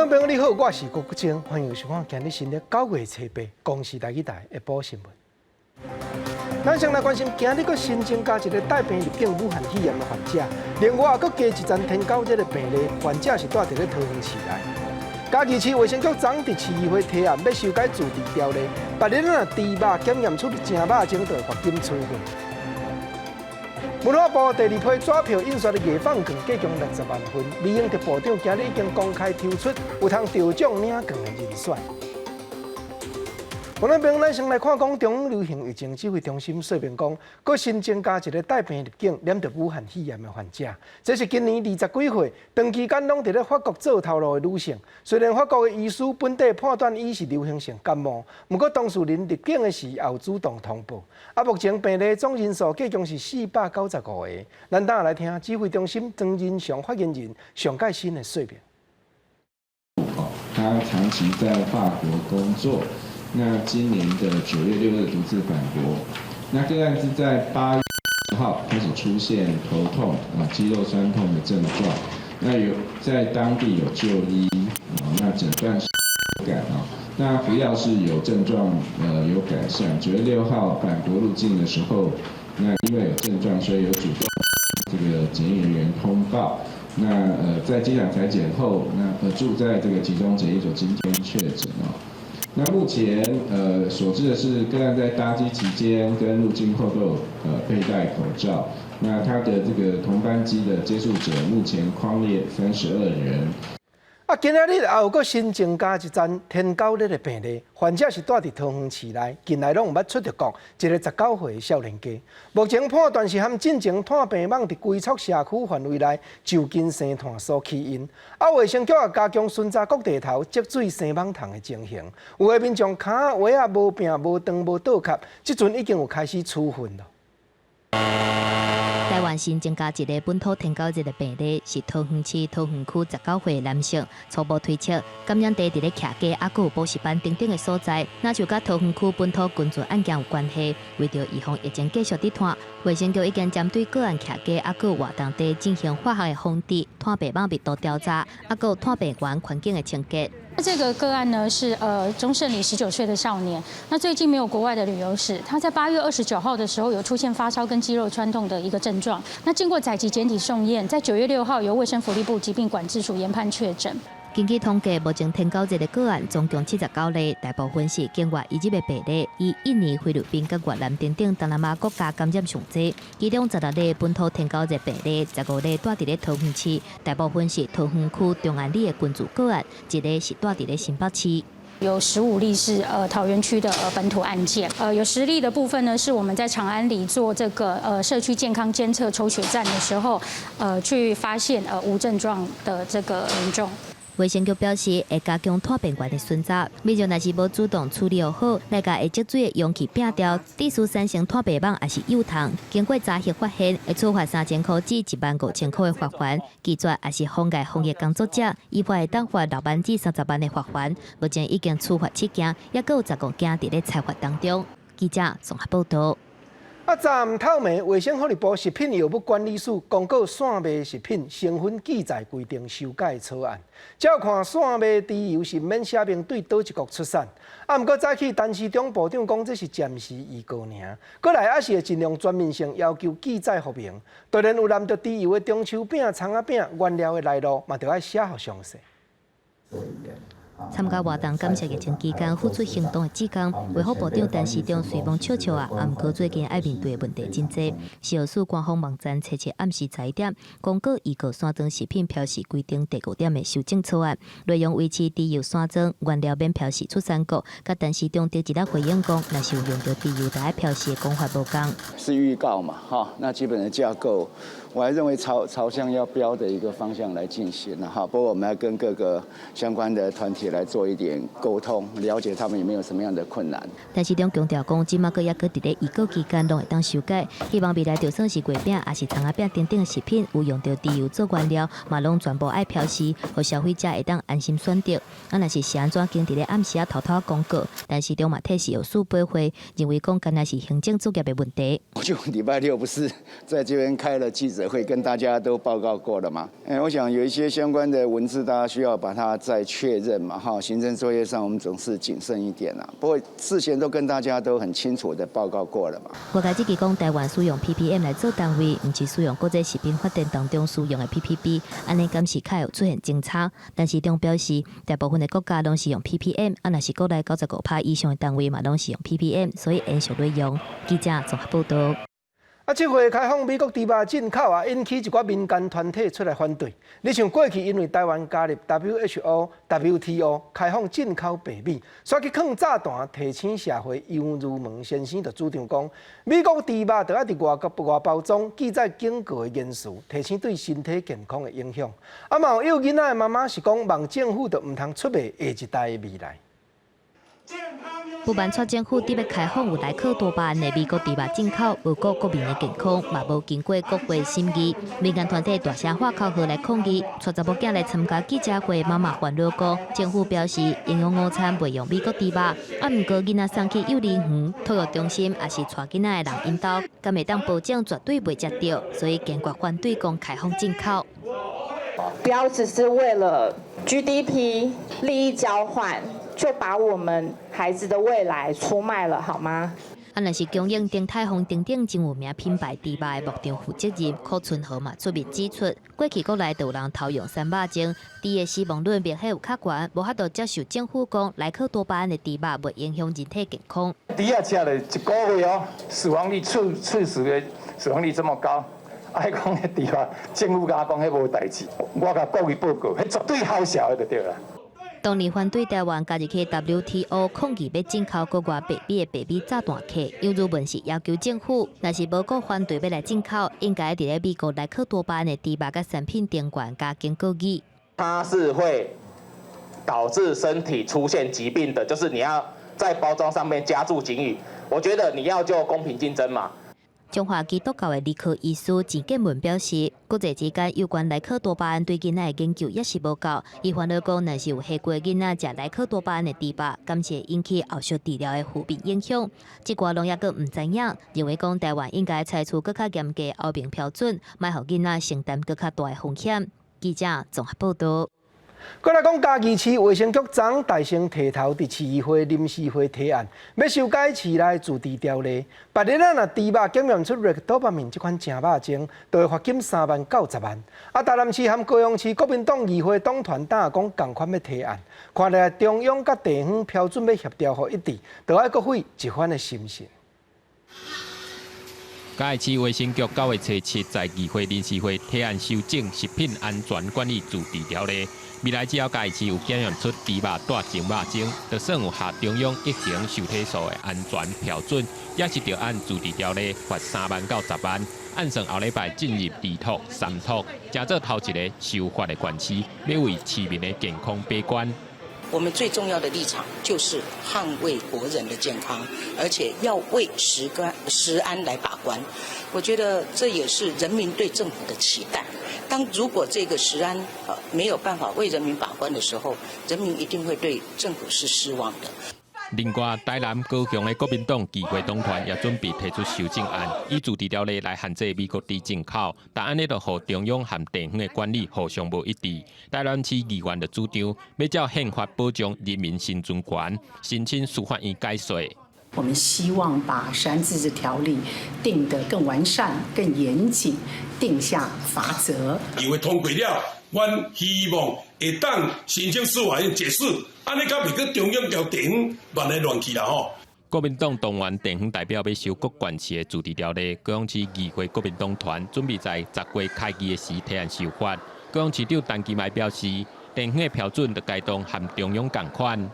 觀眾朋友你好，我是郭國清，歡迎收看今日新曆9月初8公視台語台的報新聞。咱先來關心今日閣新增加一个帶病入境武漢肺炎的患者，另外閣加一例天狗熱的病例，患者是蹛佇咧桃園市內。嘉義市衛生局昨佇市議會提案欲修改自治條例，別人若豬肉檢驗出正肉種，就會罰金處分。文化部第二批紙票印刷的藝放券計共60萬份，李英哲部長今日已經公開抽出有通得獎領券的人選。觀眾朋友，咱先來看講中央流行疫情指揮中心說明講，閣新增加一个帶病入境染著武漢肺炎的患者，這是今年20幾歲，長期間攏佇咧法國做頭路的女性。雖然法國的醫師本底判斷伊是流行性感冒，毋過當事人入境的時也有主動通報。啊，目前病例總人數計共是495個。咱等下來聽指揮中心莊人祥發言人上蓋新的說明。他長期在法國工作。那今年的9月6日獨自返國，那個案是在8月號開始出現頭痛啊、肌肉痠痛的症狀，那有在當地有就醫啊，那診斷是流感啊，那服藥是有症狀有改善。9月6號返國入境的時候，那因為有症狀，所以有主動這個檢疫人員通報。那在機場採檢後，那住在這個集中檢疫所，今天確診哦。那目前所知的是，個案在搭機期間跟入境後都有佩戴口罩。那他的這個同班機的接觸者目前匡列32人。啊，今仔日也有閣新增加一例天狗熱的病例，患者是蹛佇桃園市內，近來攏毋捌出著國，一个19歲的少年家。目前判斷是和進前湠病蠓佇龜速社區範圍內就近生湠所起因。啊，衛生局也加強巡查各地頭積水生蠓蟲的情形，有的民眾跤仔襪仔無病無長無倒磕，這陣已經有開始處分了。台灣新增加一个本土天狗熱的病例，是桃園市桃園區19歲男性。初步推測，感染地佇咧徛家，抑閣有補習班等等的所在，若就佮桃園區本土群聚案件有關係。為著預防疫情繼續佇湠，衛生局已經針對個案徛家，抑閣有活動地進行化學的防治、湠病蠓密度調查，抑閣有湠病源環境的清潔。這個個案呢是中勝里19歲的少年，那最近沒有國外的旅遊史，他在8月29號的時候有出現發燒跟肌肉痠痛的一個症狀，那經過採集檢體送驗，在9月6號由衛生福利部疾病管制署研判確診。根據統計，目前天狗熱的個案總共79例，大部分是境外移入的病例，以印尼、菲律賓佮越南等等東南亞國家感染上濟。其中16例本土天狗熱病例，15例蹛佇咧桃園市，大部分是桃園區中安里的群聚個案，一个是蹛佇咧新北市。有15例是桃園區的本土案件，有10例的部分呢是我們在長安里做這個社區健康監測抽血站的時候，去發現無症狀的這個民眾。衛生局表示，會加強湠病源的巡查，民眾若是無主動處理好，來共會積水的容器摒掉，致使產生湠病蠓抑是幼蟲，經過查核發現，會處罰3000箍至15,000箍的罰鍰，拒絕抑是妨礙防疫工作者，依法會當罰6萬至30萬的罰鍰。目前已經處罰7件，抑閣有15件佇咧裁罰當中。記者綜合報道。啊，昨暗透暝，衛生福利部食品藥物管理署公告散賣食品成分記載規定修改草案。照看散賣豬油是免寫明對佗一國出產。啊，毋過早起陳時中部長講這是暫時預告爾，過來猶是會盡量全面性要求記載說明。當然有攕著豬油的中秋餅、蔥仔餅原料的來路，嘛著愛寫予詳細。參加活動感謝疫情期間付出行動的志工，衛福部長陳時中隨問笑笑啊，啊，毋過最近愛面對的問題真濟。食藥署官方網站星期暗時11點公告預告散裝食品標示規定第五點的修正草案，內容維持豬油散裝原料免標示出產國，佮陳時中佇一日回應講，若是有用著豬油，著愛標示的講法無仝。是預告嘛，哈，那基本的架構，我還認為朝向要標的一個方向來進行哈。不過我們要跟各個相關的團體體來做一點溝通，了解他們有沒有什麼樣的困難。但市長強調講，這馬閣猶閣佇咧預告期間，攏會當修改，希望未來就算是月餅，抑是蔥仔餅等等食品，有用著豬油做原料，嘛攏全部愛標示，予消費者會當安心選擇。啊，若是是按怎經佇咧暗時仔偷偷公告，但市長嘛替食藥署駁回，認為講敢若是行政作業的問題。我就禮拜六不是在這邊開了記者會，跟大家都報告過了嗎？我想有一些相關的文字，大家需要把它再確認嘛。哈，行政作業上我們總是謹慎一點啦。不過事先都跟大家都很清楚的報告過了嘛。外界質疑講，台灣使用 ppm 來做單位，毋是使用國際食品法典當中使用的 ppb，按呢敢是較會出現爭差？但市長表示，大部分的國家攏是用 ppm，啊，若是國內95%以上的單位嘛，攏是用 ppm，所以延續咧用。記者綜合報道。啊，這回開放美國豬肉進口啊，引起一寡民間團體出來反對。你像過去因為台灣加入 WHO、WTO 開放進口白米，煞去囥炸彈提醒社會。楊如文先生就主張講，美國豬肉著愛佇外國外包裝記載警告的言辭，提醒對身體健康的影響。啊，嘛有幼囡仔的媽媽是講，望政府著毋通出賣下一代的未來。不滿蔡政府佇欲開放有萊克多巴胺的美國豬肉進口，無顧國民的健康，嘛無經過國會審議，民間團體大聲喊口號來抗議。帶查某囝來參加記者會，媽媽煩惱講，政府表示營養午餐袂用美國豬肉，啊，毋過囡仔送去幼兒園、托育中心，抑是帶囡仔的人𪜶兜，敢會當保證絕對袂食著，所以堅決反對講開放進口。不要只是為了 GDP 利益交換，就把我們孩子的未來出賣了，好嗎？啊，若是供應鼎泰豐等等真有名品牌豬肉的牧場負責人柯春和嘛出面指出，過去國內就有人偷用三肉精，豬的死亡率明顯有較懸，無法度接受政府講萊克多巴胺的豬肉袂影響人體健康。豬仔食了一個月哦，死亡率猝死的死亡率這麼高，愛講彼豬肉，政府共我講彼無代誌，我共國會報告，彼絕對好笑的就對啦。當年反對台灣加入去 WTO 抗議欲進口國外白米的白米炸彈客，楊如文是要求政府，若是無顧反對欲來進口，應該佇咧美國萊克多巴胺的豬肉佮產品頂懸加警告語。它是會導致身體出現疾病的，就是你要在包裝上面加注警語。我覺得你要就公平競爭嘛。中華基督教的兒科醫師錢建文表示，國際之間有關萊克多巴胺對囡仔的研究猶是無夠。伊煩惱講，若是有下過囡仔食萊克多巴胺的豬肉，敢是會引起後續治療的負面影響？這寡攏猶閣毋知影，認為講台灣應該採取閣較嚴格的歐盟標準，莫予囡仔承擔閣較大的風險。記者綜合報道。閣來講，嘉義市衛生局昨大聲提頭，佇市議會臨時會提案，欲修改市內自治條例。別日仔若豬肉檢驗出 ractopamine 這款正肉精，就會罰金3萬到10萬。啊，台南市和高雄市國民黨議會黨團膽講仝款欲提案，看來中央佮地方標準欲協調予一致，就愛閣費一番的心神。嘉義市衛生局9月初七在議會臨時會提案修正食品安全管理自治條例。未來只要嘉義市有檢驗出豬肉帶精肉精，就算有合中央一型受體素的安全標準，也是著按自治條例罰3萬到10萬。按算後禮拜進入二讀、三讀，成做頭一个修法的縣市，欲為市民的健康把關。我們最重要的立場就是捍衛國人的健康，而且要為食安來把關。我覺得這也是人民對政府的期待。當如果這個食安沒有辦法為人民把關的時候，人民一定會對政府是失望的。另外，台南、高雄的國民黨議會黨團也準備提出修正案，以自治條例來限制美國豬進口，但按呢就予中央和地方的管理互相無一致。台南市議員就主張，欲照憲法保障人民生存權，申請司法院解說。我們希望把食安自治條例定得更完善、更嚴謹，定下罰則。因為通過了，阮希望會當申請司法院解釋，按呢才袂閣中央共地方亂來亂去啦吼。國民黨動員地方代表欲修各縣市的自治條例，高雄市議會國民黨團準備在10月開議的時提案修法。高雄市長陳其邁表示，地方的標準著該當和中央仝款。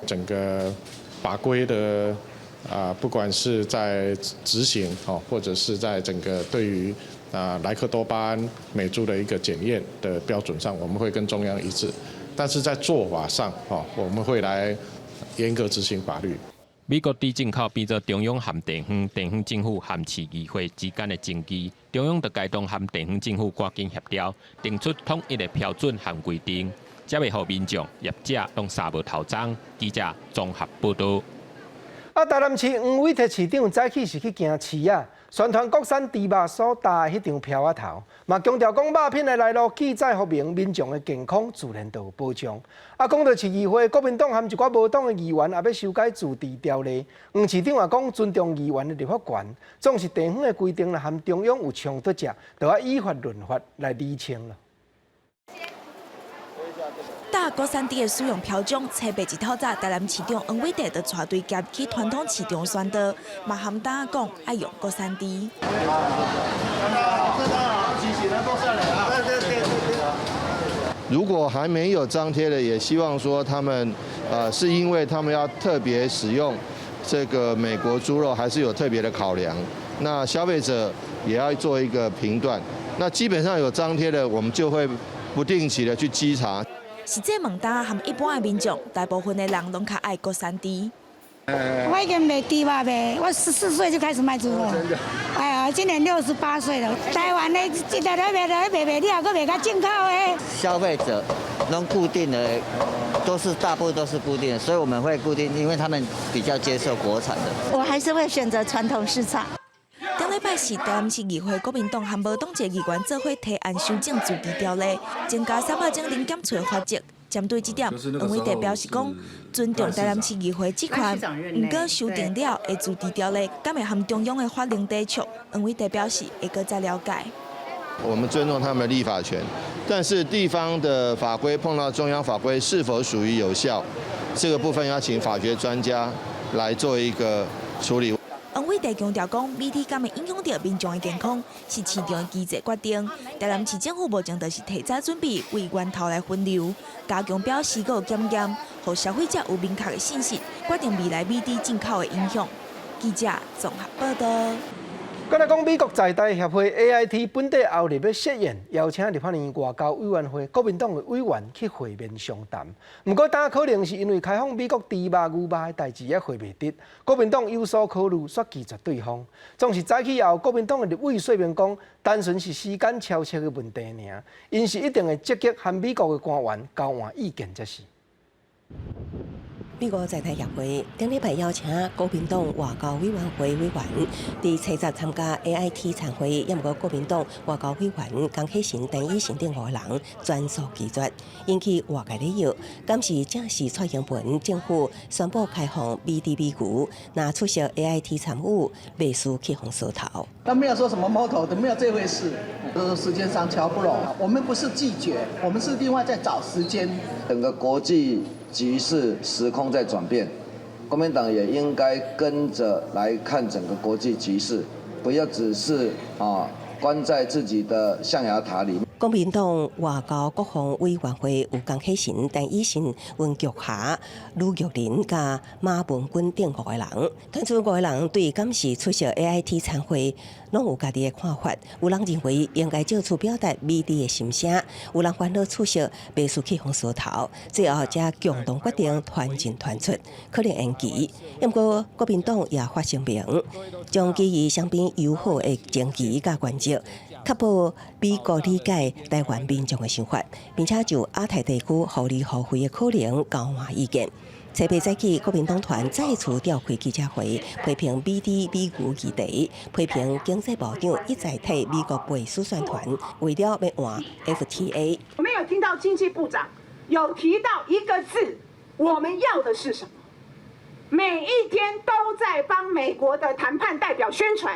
整個法規的啊，不管是在執行哦，或者是在整個對於啊萊克多巴胺美豬的一個檢驗的標準上，我們會跟中央一致。但是在做法上，哦，我們會來嚴格執行法律。美國豬進口變做中央和地方、地方政府和市議會之間的爭議，中央就該當和地方政府趕緊協調，定出統一的標準和規定，才袂予民眾業者攏殺無頭鬃。記者綜合報導。啊，台南市黃偉哲市長早起是去行市仔，宣傳國產豬肉所搭的彼張票仔頭，嘛強調講肉品的來路記載說明，民眾的健康自然就有保障。啊，講到市議會，國民黨和一寡無黨的議員也欲修改自治條例，黃市長也講尊重議員的立法權，總是地方的規定若和中央有衝突者，就愛依法論法來釐清了。搭國產豬的使用標準，初八一透早，台南市長黃偉哲就帶隊行去傳統市場宣導，嘛含膽講愛用國產豬。如果還沒有張貼的，也希望說他們，是因為他們要特別使用這個美國豬肉，還是有特別的考量？那消費者也要做一個評斷。那基本上有張貼的，我們就會不定期的去稽查。實際問單和一般的民眾，大部分的人攏較愛國產豬。我已經賣豬肉賣，我14歲就開始賣豬肉。哎呀，今年68歲了。台灣的一直咧賣咧賣賣，你還閣賣較進口的。消費者攏固定的，都是大部分都是固定的，所以我們會固定，因為他們比較接受國產的。我還是會選擇傳統市場。頂禮拜四，台南市議會國民黨和無黨籍議員做伙提案修正自治條例，增加300種零檢出的罰則。針對這點，黃偉哲表示講，尊重台南市議會職權，毋過修訂了的自治條例，敢會和中央的法令抵觸？黃偉哲表示會閣再了解。我們尊重他們的立法權，但是地方的法規碰到中央法規是否屬於有效，這個部分要請法學專家來做一個處理。黃偉哲強調講，美豬敢會影響著民眾的健康，是市場的機制決定。台南市政府目前就是提早準備為源頭來分流，加強標示閣檢驗，予消費者有明確的信息，決定未來美豬進口的影響。記者綜合報導。閣來講，美國在台協會 AIT 本底後日欲設宴，邀請立法院外交委員會國民黨的委員去會面商談。毋過，當可能是因為開放美國豬肉、牛肉的代誌猶會袂得，國民黨有所考慮，煞拒絕對方。總是早起後，國民黨的立委說明講，單純是時間超車的問題爾，𪜶是一定會積極和美國的官員交換意見才是。美國在台協會頂禮拜邀請國民黨外交委員會委員佇初十參加 AIT 餐會，也毋過國民黨外交委員江啟臣、陳以信等五人全數拒絕，引起外界咧臆，敢是正是蔡英文政府宣布開放美豬美牛，若出席 AIT 參與，袂輸去予相投。他沒有說什麼摸頭的，沒有這回事，都是時間上喬不攏。我們不是拒絕，我們是另外在找時間。整個國際局勢時空在轉變，國民黨也應該跟着來看整個國際局勢，不要只是啊關在自己的象牙塔裡。國民黨外交國防委員會有江啟臣、陳以信、溫玉霞、呂玉玲佮馬文君等五個人，傳出五個人對敢是出席 AIT 餐會，攏有家己的看法。有人認為應該借此表達美豬的心聲，有人煩惱出席袂輸去予相投，最後才共同決定團進團出，可能延期。毋過國民黨也發聲明，將基於雙邊友好的情誼佮原則，確保美國理解台灣民眾的想法，並且就亞太地區互利互惠的可能交換意見。初八早起，國民黨團再次召開記者會，批評美豬美牛議題，批評經濟部長一再替美國背書宣傳，為了欲換 FTA。我沒有聽到經濟部長有提到一個字，我們要的是什麼？每一天都在幫美國的談判代表宣傳。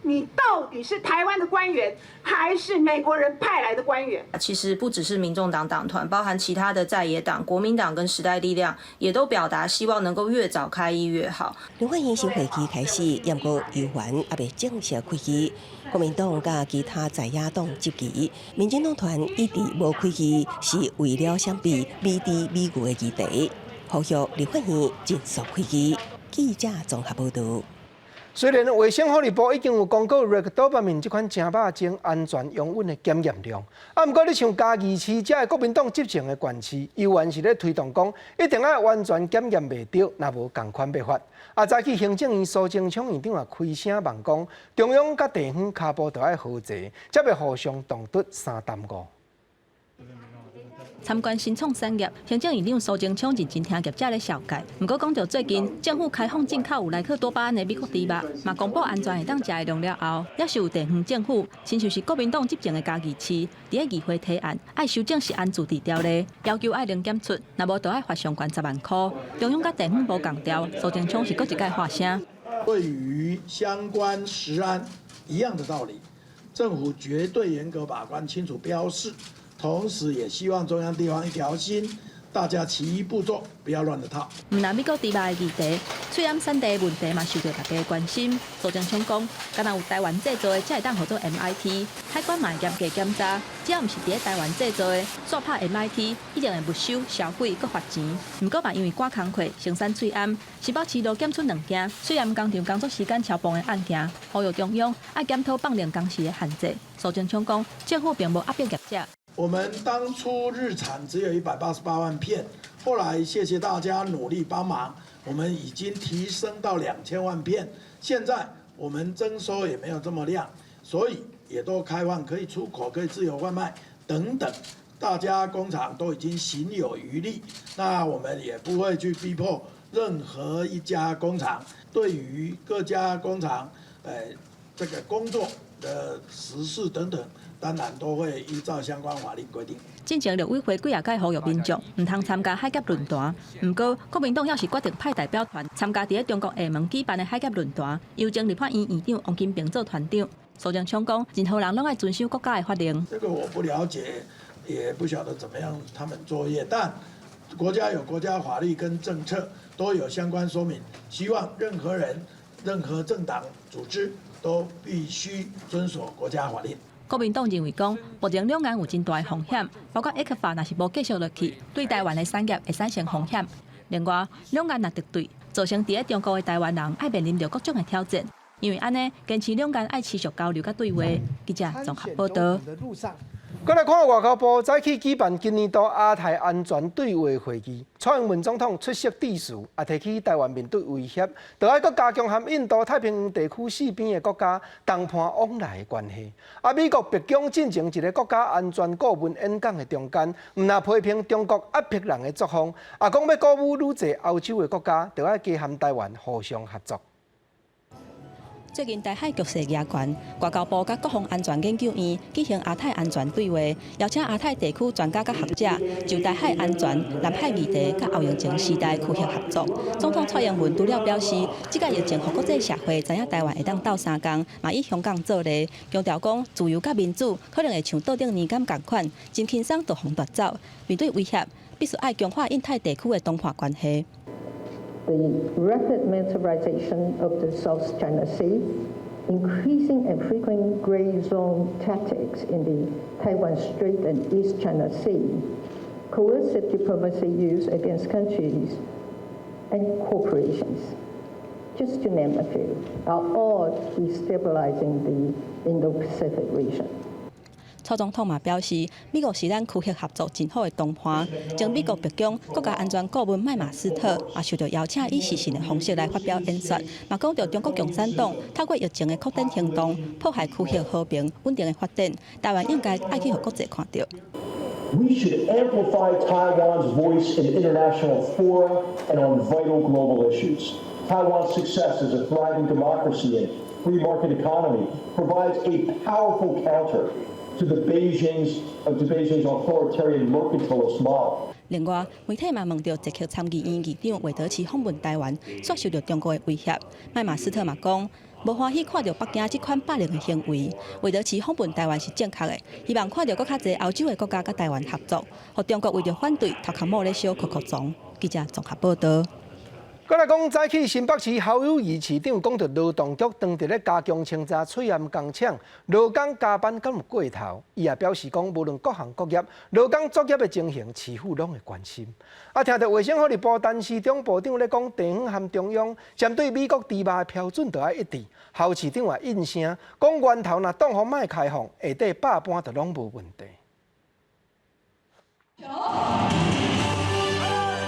你到底是台灣的官員，還是美國人派來的官員？其實不只是民眾黨黨團，包含其他的在野黨、國民黨跟時代力量，也都表達希望能夠越早開議越好。立法院新會期開始，毋過猶原猶未正式開議，國民黨佮其他在野黨質疑，民進黨團一直無開議，是為了閃避美豬美牛的議題，呼籲立法院盡速開議。記者綜合報導。雖然衛生福利部已經有公告 Ractopamine 這款精肉精安全容忍的檢驗量，啊，毋過你像嘉義市這个國民黨執政的縣市，猶原是咧推動講一定愛完全檢驗袂著，若無仝款欲罰。啊，早起行政院蘇貞昌院長也開聲望講，中央佮地方跤步著愛合齊，才袂互相動突三擔五。參觀新創產業，行政院長蘇貞昌認真聽業者咧紹介。毋過講著最近政府開放進口有萊克多巴胺的美國豬肉，嘛公布安全會當食的量了後，猶是有地方政府，親像是國民黨執政的嘉義市，佇咧議會提案愛修正食安自治條例，要求愛零檢出，若無就愛罰上懸10萬箍。中央佮地方無仝調，蘇貞昌是閣一擺發聲。對於相關食安一樣的道理，政府絕對嚴格把關，清楚標示。同時也希望中央地方一條心，大家齊步驟，不要亂了套。毋但美國豬肉的議題，喙罨產地問題嘛受著大家關心。蘇貞昌講，敢若有台灣製造的，才會當號做 MIT，海關嘛會嚴格檢查，只要毋是佇咧台灣製造的，煞拍 MIT，一定會沒收、銷毀、閣罰錢。毋過嘛，因為趕工課生產喙罨，新北市都檢出兩件喙罨工廠工作時間超磅的案件，呼籲中央愛檢討放冗工時的限制。蘇貞昌講，政府並無壓迫業者。我們當初日產只有188萬片，後來謝謝大家努力幫忙，我們已經提升到2000萬片。現在我們徵收也沒有這麼量，所以也都開放可以出口、可以自由販賣等等，大家工廠都已經行有餘力，那我們也不會去逼迫任何一家工廠。對於各家工廠，這個工作的時事等等。當然都會依照相關法律規定。進前陸委會幾若擺呼籲民眾毋通參加海峽論壇，毋過國民黨猶是決定派代表團參加佇咧中國廈門舉辦的海峽論壇，由前立法院院長王金平做團長。蘇貞昌講，任何人攏愛遵守國家的法令。這個我不了解，也不曉得怎麼樣他們作業，但國家有國家法律跟政策都有相關說明，希望任何人、任何政黨組織都必須遵守國家法令。國民黨認為講，目前兩岸有真大的風險，包括 ECFA 若是無繼續落去，對台灣的產業會產生風險。另外，兩岸若敵對，造成佇咧中國的台灣人愛面臨著各種的挑戰。因為按呢，堅持兩岸愛持續交流佮對話。記者綜合報導。閣來看外交部早起舉辦今年度亞太安全對話會議，蔡英文總統出席致辭，也提起台灣面對威脅，著愛閣加強和印度太平洋地區四邊的國家談判往來的關係。啊，美國白宮進前一个國家安全顧問演講的中間，毋但批評中國壓迫人的作風，也講欲鼓舞愈濟歐洲的國家，著愛加和台灣互相合作。最近台海局勢嚴峻，外交部佮國防安全研究院舉行亞太安全對話，邀請亞太地區專家佮學者就台海安全、南海議題佮後疫情時代區域合作。總統蔡英文除了表示，這個疫情予國際社會知影台灣會當鬥相共，嘛以香港做例，強調講自由佮民主可能會像桌頂奶柑仝款，真輕鬆就予人奪走。面對威脅，必須愛強化印太地區的談判關係。 The rapid militarization of the South China Sea, increasing and frequent gray zone tactics in the Taiwan Strait and East China Sea, coercive diplomacy used against countries and corporations, just to name a few, are all destabilizing the Indo-Pacific region. 蔡總統嘛表示，美國是咱區域合作真好的同伴。前美國白宮國家安全顧問麥馬斯特也受著邀請，以視訊的方式來發表演說，嘛講著中國共產黨透過疫情的擴展行動，破壞區域和平穩定的發展，台灣應該愛去予國際看著。 We should amplify Taiwan's voice in international fora and on vital global issues. Taiwan's success as a thriving democracy and free market economy provides a powerful counter to Beijing's authoritarian mercantilist model. 另外，媒體嘛問著捷克參議院議長韋德奇訪問台灣，煞受著中國的威脅。麥馬斯特嘛講，無歡喜看著北京這款霸凌的行為。韋德奇訪問台灣是正確的，希望看著閣較濟歐洲的國家佮台灣合作，予中國為著反對頭殼某咧燒扣扣傱。記者綜合報導。閣來講，早起新北市侯友宜市長講著勞動局當佇咧加強清查喙罨工廠，勞工加班敢有過頭？伊也表示講，無論各行各業，勞工作業的情形，市府攏會關心。啊，聽著衛生福利部陳時中部長咧講，地方和中央針對美國豬肉的標準著愛一致。侯市長也應聲講，源頭若當予莫開放，下底百般就攏無問題。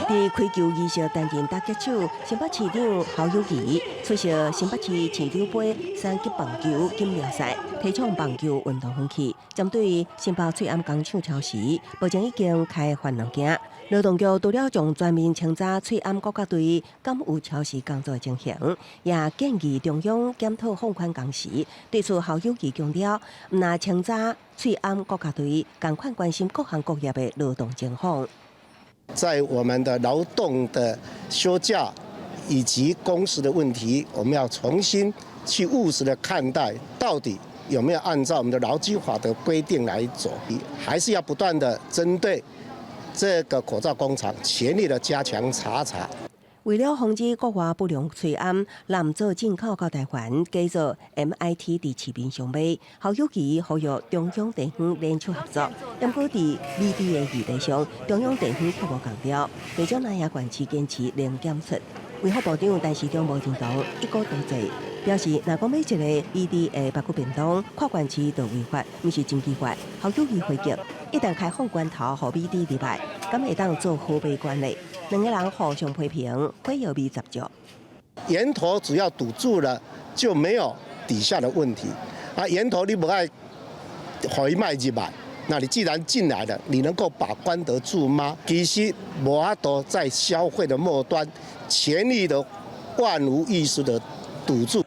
佇開球儀式擔任打擊手，新北市長侯友宜出席新北市市長盃三級棒球錦標賽，提倡棒球運動風氣。針對新北喙罨工廠超時，目前已經開罰兩件。勞動局除了將全面清查喙罨國家隊敢有超時工作的情形，也建議中央檢討放寬工時。對此，侯友宜強調，毋但清查喙罨國家隊，仝款關心各行各業的勞動情況。在我們的勞動的休假以及工時的問題，我們要重新去務實的看待，到底有沒有按照我們的勞基法的規定來走，還是要不斷的針對這個口罩工廠全力的加強查查。為了防止國外不良喙罨濫做進口到台灣，改做 MIT 佇市面上賣，侯友宜呼籲中央地方聯手合作。毋過佇美豬的議題上，中央地方卻無仝調，袂少南亞縣市堅持零檢出。衛福部長陳時中無認同一鍋多濟，表示若講買一个美豬的排骨便當，跨縣市就違法，毋是真奇怪。侯友宜回擊：一旦開放關頭，予美豬入來，敢會當做好把關咧？兩个人互相批評，火藥味十足。源頭只要堵住了，就沒有底下的問題。啊，源頭你無愛予伊莫入來，那你既然進來了，你能夠把關得住嗎？其實無法度在消費的末端，全力的萬無一失的堵住。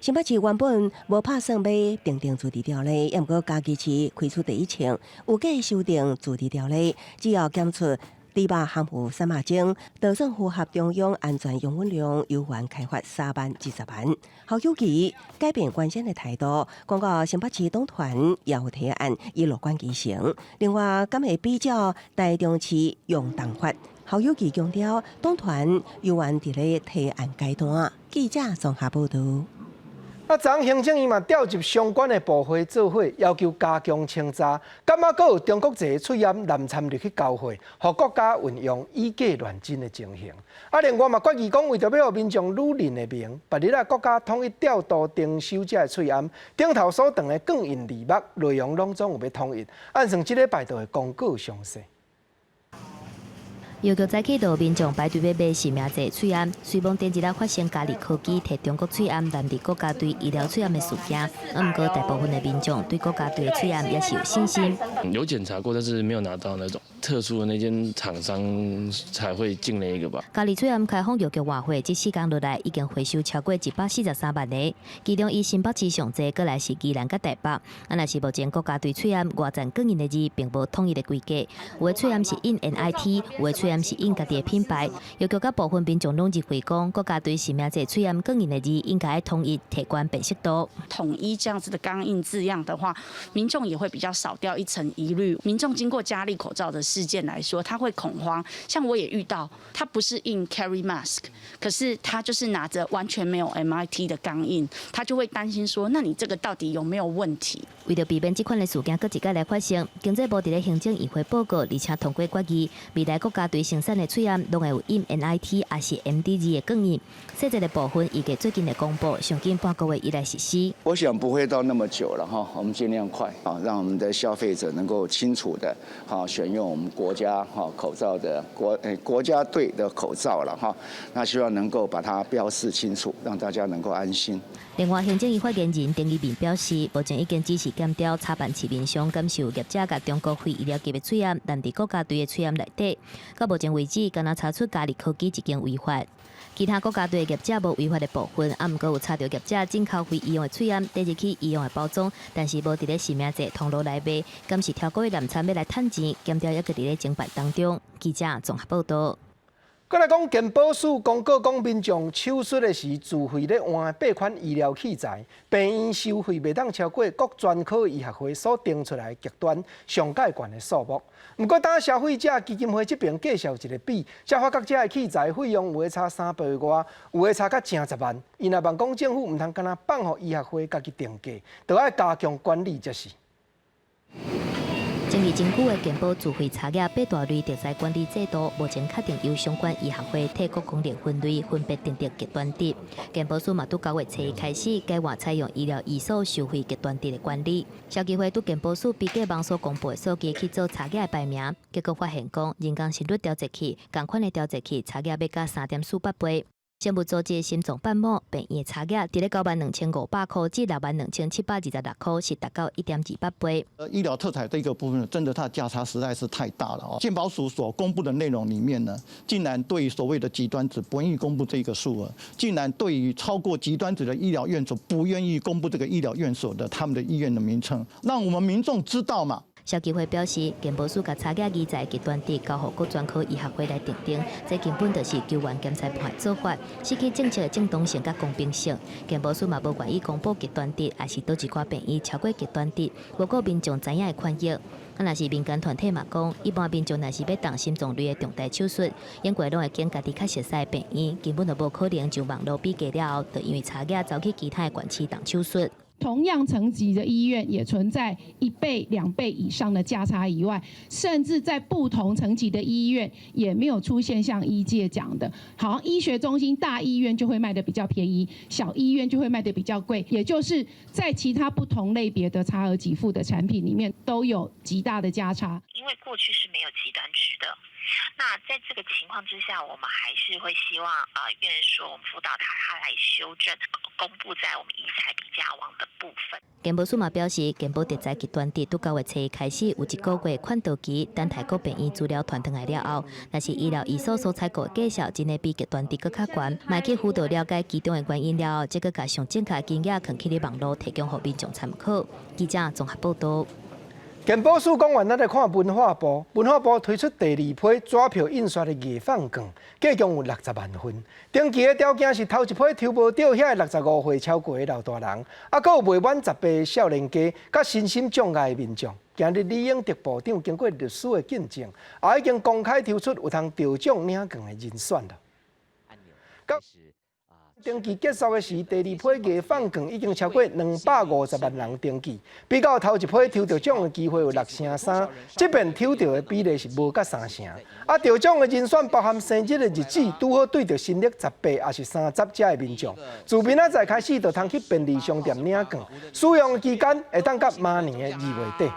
新北市原本無拍算欲訂定自治條例，也毋過嘉義市開出第一槍，有計修訂自治條例，只要檢出豬肉含有散肉精，就算符合中央安全用品量，猶原開罰3萬至10萬。侯友宜改變原先的態度，講到新北市黨團也有提案，伊樂觀其成。另外，敢會比照台中市用重罰？侯友宜強調，黨團猶原佇咧提案階段。記者綜合報導。啊，昨昏行政院嘛調集相關的部會做伙，要求加強清查，敢猶閣有中國製喙罨濫摻入去交貨，予國家運用以假亂真的情形。啊，另外嘛決議講，為著欲予民眾愈認的明，別日仔國家統一調度徵收這个喙罨，頂頭所長的鋼印字幕內容攏總有欲統一，按算這禮拜就會公告詳細。藥局早起就有民眾排隊欲買實名制喙罨，雖罔頂一日發生嘉利科技提中國喙罨濫佇國家隊醫療喙罨的事件，啊，毋過大部分的民眾對國家隊的喙罨也是有信心。有檢查過，但是沒有拿到那種特殊的那間廠商才會進那個吧。嘉利喙罨開放藥局換貨，這四工落來已經回收超過143萬个，其中以新北市上濟，閣來是宜蘭佮台北。啊，若是目前國家隊喙罨外層鋼印的字並無統一的規格，有的喙罨是印 MIT，有的喙罨是印家己的品牌。藥局佮部分民眾攏認為講，國家隊實名制喙罨鋼印的字應該統一提懸辨識度。統一這樣子的鋼印字樣的話，民眾也會比較少掉一層疑慮。民眾經過嘉利口罩的事件來說，他會恐慌。像我也遇到，他不是印 Carry Mask，可是他就是拿着完全沒有 MIT 的鋼印，他就會擔心說，那你這個到底有沒有問題？為著避免這款的事件閣一擺來發生，經濟部佇咧行政院會報告，而且通過決議，未來國家隊生產的喙罨攏會有印 MIT 抑是 MDZ 的鋼印。細節的部分預計最近會公布，上緊半個月以來實施。我想不會到那麼久了哈，我們盡量快啊，讓我們的消費者能夠清楚的哈選用我們國家哈口罩的國家隊的口罩了哈。那希望能夠把它標示清楚，讓大家能夠安心。另外，行政院發言人丁怡銘表示，目前已經仔細檢調查辦市面上敢是有業者共中國非醫療級的喙罨濫佇國家隊的喙罨內底。到目前為止，敢若查出嘉利科技一間違法，其他國家隊的業者無違法的部分，啊，毋過有查著業者進口非醫用的喙罨，帶入去醫用的包裝，但是無佇咧實名制通路來賣，敢是超過濫摻欲來趁錢，檢調猶閣佇咧偵辦當中。記者綜合報導。閣來講，健保署公告講，民眾手術的時自費咧換八款醫療器材，病院收費袂當超過各專科醫學會所定出來極端上蓋懸的數目。毋過，當消費者基金會這邊介紹一個比，才發覺這个器材費用有的差3倍外，有的差甲成十萬。𪜶若望講政府毋通干焦放予醫學會家己定價，著愛加強管理才是。爭議真久的健保自費差額八大類特材管理制度，目前確定由相關醫學會替各功能分類分別訂定極端值。健保署嘛，佇9月初開始改換採用醫療醫所收費極端值的管理。消基會對健保署比價網所公布的數據去做差額的排名，結果發現講人工心率調節器仝款的調節器差額欲加3.48倍。生物組織心臟瓣膜病院的差額，佇咧92,500箍至62,726箍，是達到1.28倍。醫療特材這個部分，真的它價差實在是太大了哦。健保署所公布的內容裡面呢，竟然對所謂的極端值不願意公布這個數額，竟然對於超過極端值的醫療院所不願意公布這個醫療院所的他們的醫院的名稱，讓我們民眾知道嘛。消基會表示，健保署共差額儀在極端值交予各專科醫學會來訂定，這根本就是球員兼裁判的做法，失去政策的正當性佮公平性。健保署嘛無願意公布極端值，抑是佗一寡病院超過極端值，無顧民眾知影的權益。啊，若是民間團體嘛講，一般民眾若是欲動心臟類的重大手術，應該攏會揀家己較熟似的病院，根本就無可能上網路比價了後，就因為差額走去其他的縣市動手術。同樣層級的醫院也存在1倍、2倍以上的價差以外，甚至在不同層級的醫院也沒有出現像醫界講的，好像醫學中心大醫院就會賣得比較便宜，小醫院就會賣得比較貴，也就是在其他不同類別的差額給付的產品裡面都有極大的價差。因為過去是沒有極端值的，那在這個情況之下，我們還是會希望啊，院所我們輔導他，他來修正公布在我們醫材比價網的部分。健保署嘛表示，健保特材極端值，佇9月初開始有一個月勸導期，等待各病院資料傳轉來了後，若是醫療醫所所採購的價數真的比極端值閣較懸，嘛去輔導了解其中的原因了後，才閣共上正確金額囥去咧網路提供予民眾參考。記者綜合報道。健保署講完，咱來看文化部。文化部推出第二批紙票印刷的藝放券，計共有60萬份。登記的條件是頭一批抽無著遐65歲超過的老大人，啊，閣有未滿18少年家，佮身心障礙的民眾。今日李永得部長經過律師的見證，也已經公開抽出有通得獎領券的人選了。登記結束的時，第二批藝放券已經超過250萬人登記，比較頭一批抽著獎的機會有6成3，這遍抽著的比例是無佮3成。啊，得獎的人選包含生日的日子，拄好對著新曆18抑是30這的民眾。自明仔載開始，就通去便利商店領券，使用的期間會當到明年的2月底。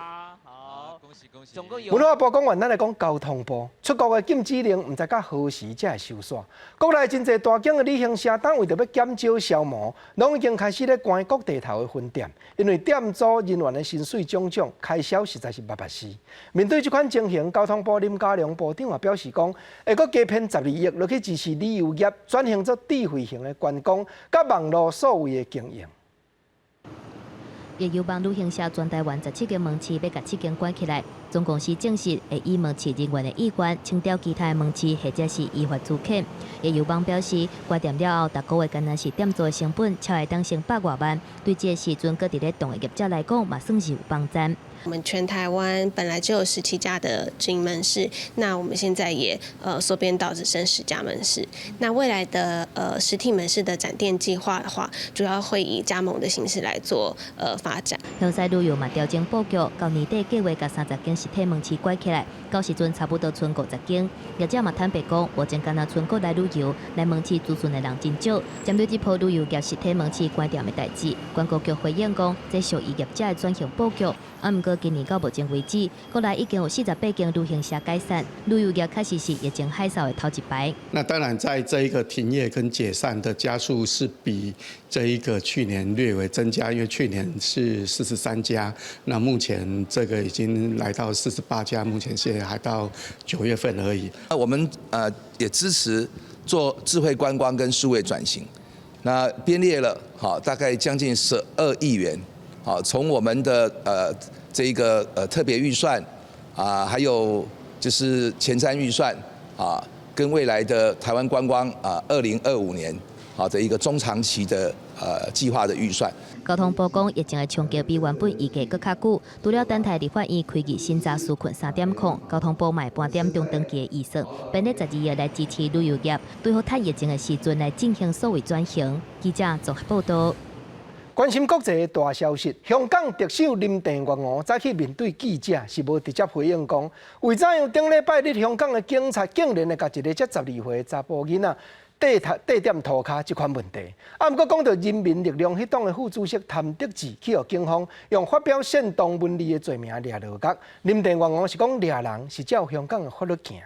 文化部講完，咱來講交通部出國的禁止令，毋知到何時才會收煞。國內真濟大間的旅行社單為著欲減少消磨，攏已經開始咧關各地頭的分店，因為店主人員的薪水種種開銷實在是密密絲。面對這款情形，交通部林佳龍部長也表示講，會閣加編12億落去支持旅遊業轉型做智慧型的觀光，佮網路數位的經營。易遊網旅行社全台灣17間門市欲共7間關起來，總公司證實會依門市人員的意願清掉其他的門市，或者是依法資遣。易遊網表示，關店了後，逐個月干焦是店租的成本超會當省百外萬，對這個時陣閣佇咧動的業者來講，嘛算是有幫助。我們全台灣本來就有17家的直營門市，那我們現在也縮編到只剩10家門市。那未來的實體門市的展店計劃的話，主要會以加盟的形式來做發展。香西旅遊嘛調整布局，到年底計劃共30間實體門市關起來，到時陣差不多賰50間。業者嘛坦白講，目前干焦賰國內旅遊來門市諮詢的人真少。針對這波旅遊業實體門市關店的代誌，觀光局回應講，這屬於業者的轉型布局。啊，毋過今年到目前為止，國內已經有48間旅行社解散，旅遊業確實是疫情海嘯的頭一排。那當然，在這一個停業跟解散的家數是比這一個去年略微增加，因為去年是43家，那目前這個已經來到48家，目前現在還到9月份而已。那我們也支持做智慧觀光跟數位轉型，那編列了好大概將近12億元，好從我們的這一個特別預算啊，還有就是前瞻預算啊，跟未來的台灣觀光啊，2025年好的一個中長期的計劃的預算。交通部講，疫情的衝擊比原本預計閣較久。除了等待立法院開議審查紓困3.0，交通部嘛會盤點中長期的預算，編列12億來支持旅遊業，對付趁疫情的時陣來進行數位轉型。記者綜合報導。關心國際的大消息，香港特首林鄭月娥早起面對記者是無直接回應講，為怎樣頂禮拜日香港的警察竟然會共一個才12歲的查埔囡仔綴綴踮塗跤這款問題。啊，毋過講到人民力量彼黨的副主席譚德志去予警方用發表煽動文字的罪名掠落獄，林鄭月娥是講掠人是照香港的法律行。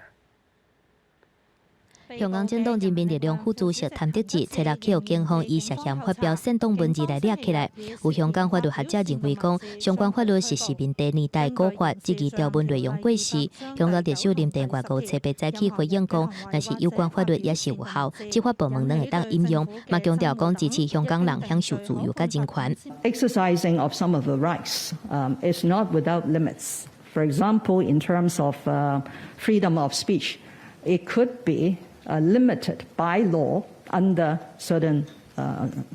香港政黨人民力量副主席譚德志，初六去予警方以涉嫌發表煽動文字來掠起來。有香港法律學者認為講，相關法律是殖民地年代古法，這個條文內容過時。香港特首林鄭月娥初八早起回應講，若是有關法律猶是有效，執法部門攏會當引用，嘛強調講支持香港人享受自由佮人權。 Exercising of some of the rights is not without limits. For example, in terms of freedom of speech, it could be limited by law under certain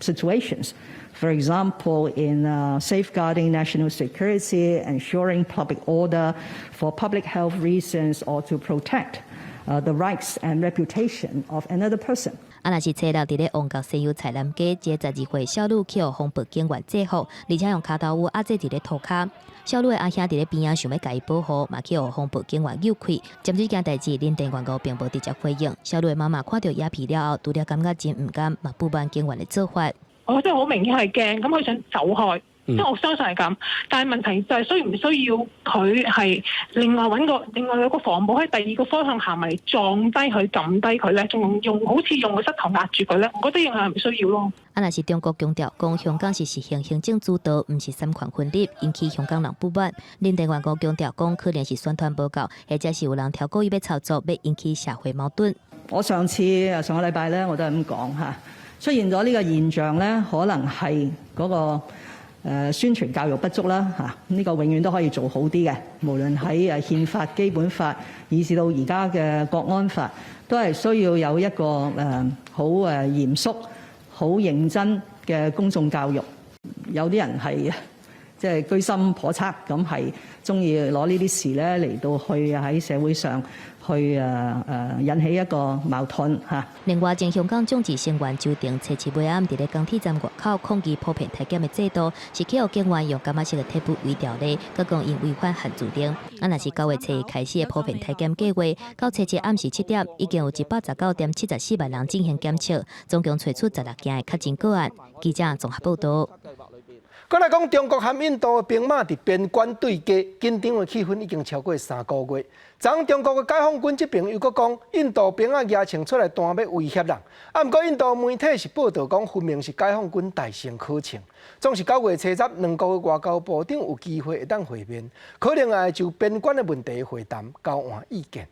situations. For example, in safeguarding national security, ensuring public order, for public health reasons, or to protect the rights and reputation of another person. 啊，若是初六佇咧旺角西洋菜南街，一个12歲少女去予防暴警員制服，而且用跤頭趺壓制佇咧塗跤。少女的阿兄佇咧邊仔想欲共伊保護，嘛去予防暴警員誘開。針對這件代誌，林鄭月娥並無直接回應。少女的媽媽看著影片了後，除了感覺真毋甘，嘛不滿警員的做法。我覺得好明顯係驚，咁佢想走開。即係我相信係咁，但係問題就係需唔需要佢係另外揾個另外有個防暴喺第二個方向行埋撞低佢撳低佢咧，仲用好似用個膝頭壓住佢咧？我覺得認係唔需要咯。啊，若是中國強調講香港是實行行政主導，毋是三權分立，引起香港人不滿。林鄭月娥強調講，可能是宣傳無夠，或者是有人挑故意欲操作，欲引起社會矛盾。我上次上個禮拜咧，我都係咁講嚇，出現咗呢個現象咧，可能係嗰個宣傳教育不足啦嚇，呢個永遠都可以做好啲嘅。無論喺憲法、基本法，以至到而家嘅國安法，都係需要有一個好嚴肅、好認真嘅公眾教育。有啲人係即係居心叵測，咁係鍾意攞呢啲事咧嚟到去喺社會上去引起一個矛盾嚇。另外，前香港眾志成員周庭初七尾暗佇咧港鐵站外口抗議普遍體檢的制度，是去予警員用感覺式的鐵布圍牢咧，閣講𪜶違反限聚令。啊，若是9月初一開始的普遍體檢計劃，到初七暗時7點，已經有119.74萬人進行檢測，總共揣出16件的確診個案。記者綜合報導。閣來講，中國和印度的兵馬佇邊關對峙，緊張的氣氛已經超過3個月。昨昏中國的解放軍這邊又閣講，印度兵仔舉槍出來彈欲威脅人。啊，毋過印度媒體是報導講，分明是解放軍大聲可槍。總是9月初十，兩國的外交部長有機會會當會面，可能也會就邊關的問題會談交換意見。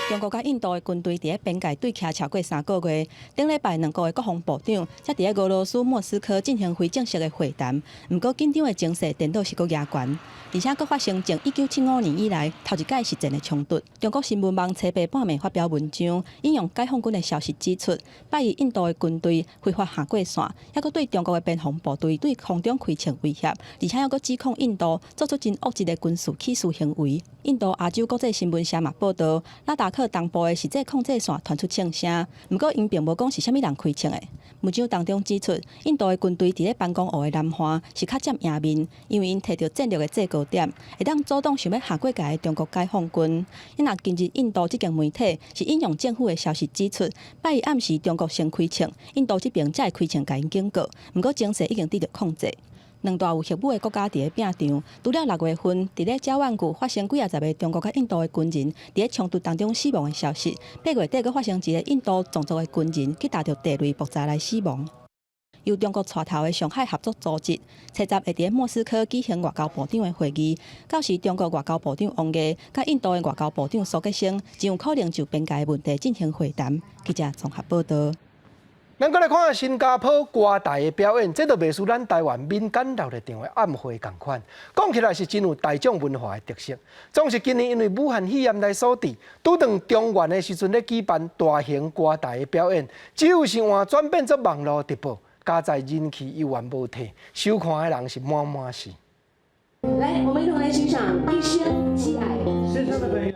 中國佮印度的軍隊佇咧邊界對徛超過3個月，頂禮拜兩國的國防部長才佇咧俄羅斯莫斯科進行非正式的會談。毋過緊張的情勢顛倒是閣加懸，而且閣發生自1975年以來頭一擺實戰的衝突。中國新聞網初八半暝發表文章，引用解放軍的消息指出，拜一印度的軍隊非法越過線，猶閣對中國的邊防部隊對空中開槍威脅，而且猶閣指控印度做出真惡質的軍事起事行為。印度亞洲國際新聞社嘛報導，拉達克東部的實際控制線傳出槍聲，毋過𪜶並無講是啥物人開槍的。文章當中指出，印度的軍隊佇咧班公湖的南岸是較佔贏面，因為𪜶提著戰略的制高點，會當阻擋想欲越過界的中國解放軍。若今日印度這間媒體是引用政府的消息指出，拜一暗時中國先開槍，印度這邊才會開槍共𪜶警告。毋過情勢已經得著控制。兩大有核武的國家佇咧拚場，除了6月份佇咧遮灣區發生幾仔十个中國佮印度的軍人佇咧衝突當中死亡的消息，8月底閣發生一個印度藏族的軍人去踏著地雷爆炸來死亡。由中國帶頭的上海合作組織，初十會佇咧莫斯科舉行外交部長的會議，到時中國外交部長王毅佮印度的外交部長蘇傑生，真有可能就邊界問題進行會談。記者綜合報導。咱閣來看新加坡歌台的表演，這就袂輸咱台灣民間鬧熱場的暗會仝款。講起來是真有大眾文化的特色。總是今年因為武漢肺炎來所致，拄當中元的時陣咧舉辦大型歌台的表演，只有是換轉變做網路直播，佳哉人氣猶原無退，收看的人是滿滿是。來，我們一同來欣賞《一生七愛》。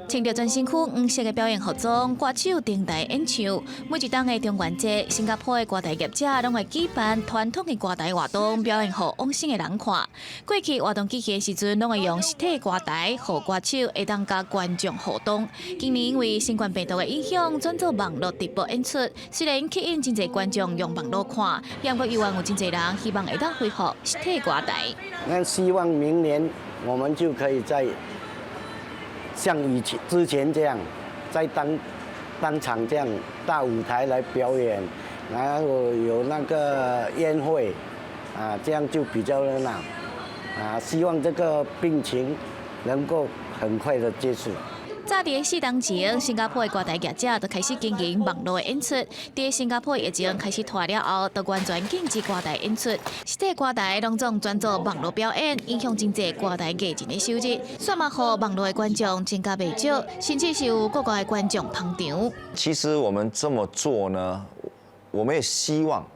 穿著全身軀黃色的表演服裝，歌手登台演唱。每一冬的中元節，新加坡的歌台業者攏會舉辦傳統的歌台活動，表演予往生的人看。過去活動舉行的時陣，攏會用實體歌台，予歌手會當佮觀眾互動。今年因為新冠病毒的影響，轉做網路直播演出。雖然吸引真濟觀眾用網路看，不過猶原有真濟人希望會當恢復實體歌台。那希望明年我們就可以再像以前之前這樣，在當場這樣大舞台來表演，然後有那個宴會，啊，這樣就比較熱鬧，啊，希望這個病情能夠很快的結束。早佇4冬前，新加坡的歌台業者就開始經營網路的演出。佇新加坡疫情開始拖了後，就完全禁止歌台演出。實體歌台攏總轉做網路表演，影響真濟歌台藝人的收入。煞嘛予網路的觀眾增加袂少，甚至是有國外的觀眾捧場。其實我們這麼做呢，我們也希望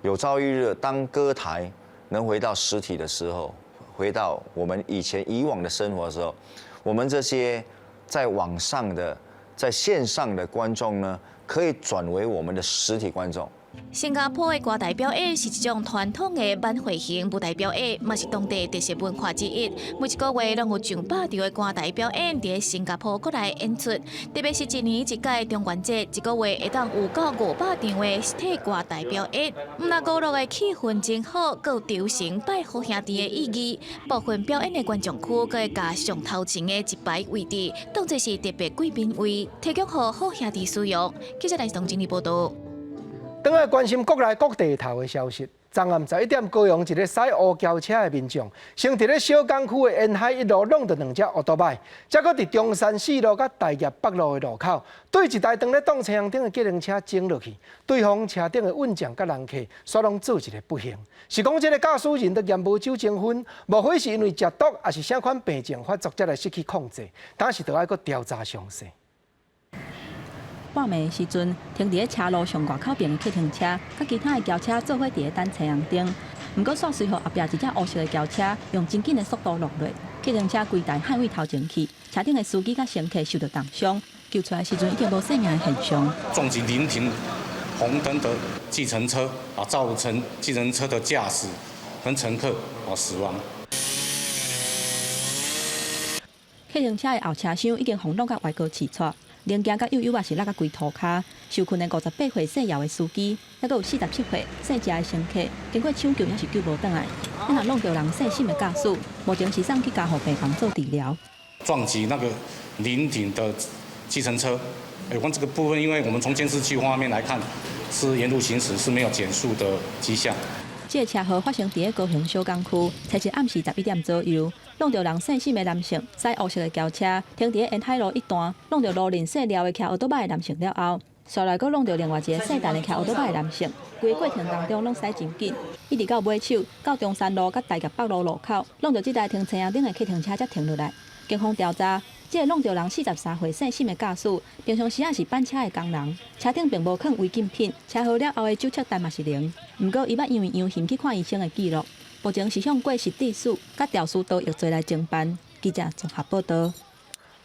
有朝一日，當歌台能回到實體的時候，回到我們以前以往的生活的時候，我們這些在網上的、在線上的觀眾呢，可以轉為我們的實體觀眾。新加坡的歌台表演是一種傳統的晚會型舞台表演，嘛是當地特色文化之一。每一個月攏有上百場的歌台表演佇新加坡國內演出，特別是一年一屆中元節，一個月會當有到500場的實體歌台表演。毋但娛樂的氣氛真好，閣有求神拜好兄弟的意義。部分表演的觀眾區，閣會共上頭前的一排位置當作是特別貴賓位，提供予好兄弟使用。記者來東整理報導。轉來關心國內各地頭的消息。昨暗11點，高雄一个駛烏轎車的民眾，先佇咧小港區的沿海一路挵著兩隻烏多擺，才閣佇中山四路佮大業北路的路口，對一台當咧擋青紅燈的計程車衝落去，對方車頂的運將佮人客，煞攏做一个不幸。是講這个駕駛人都嫌無酒精薰，莫非是因為食毒，抑是啥款病症發作才來失去控制？當時就愛閣調查詳細。半暝的時陣，停佇咧車路上外口爿的計程車，佮其他的轎車做伙佇咧等青紅燈。毋過，煞隨予後壁一隻烏色的轎車用真緊的速度挵落，計程車規台撼位頭前去，車頂的司機佮乘客受著重傷，救出來時陣已經無性命的現象。撞擊臨停紅燈的計程車啊，造成計程車的駕駛跟乘客啊死亡。計程車的後車廂已經予挵甲歪高刺掣。零件佮油油也是落甲規塗跤，受困的58歲姓姚的司機，抑閣有47歲姓謝的乘客，經過搶救也是救無轉來。你若挵著人細心的駕駛，目前是送去加護病房做治療。撞擊那個臨停的計程車，有關這個部分，因為我們從監視器畫面來看，是沿路行駛是沒有減速的跡象。這個車禍發生佇咧高雄小港區，初一暗時11點左右，挵著人姓沈的男性，駛烏色的轎車停佇咧沿海路一段，挵著路人姓廖的騎歐多擺的男性了後，紲來閣挵著另外一个姓陳的騎歐多擺的男性，規个過程當中攏駛真緊，一直到尾手到中山路佮大業北路路口，挵著這台停青紅燈的計程車才停落來。警方調查，這个挵著人43歲姓沈的駕駛，平常時也是板車的工人，車頂並無囥違禁品，車禍了後的酒測值嘛是零。毋過伊捌因為陽性去看醫生的記錄，目前是向過失致死佮肇事逃逸罪來偵辦。記者綜合報導。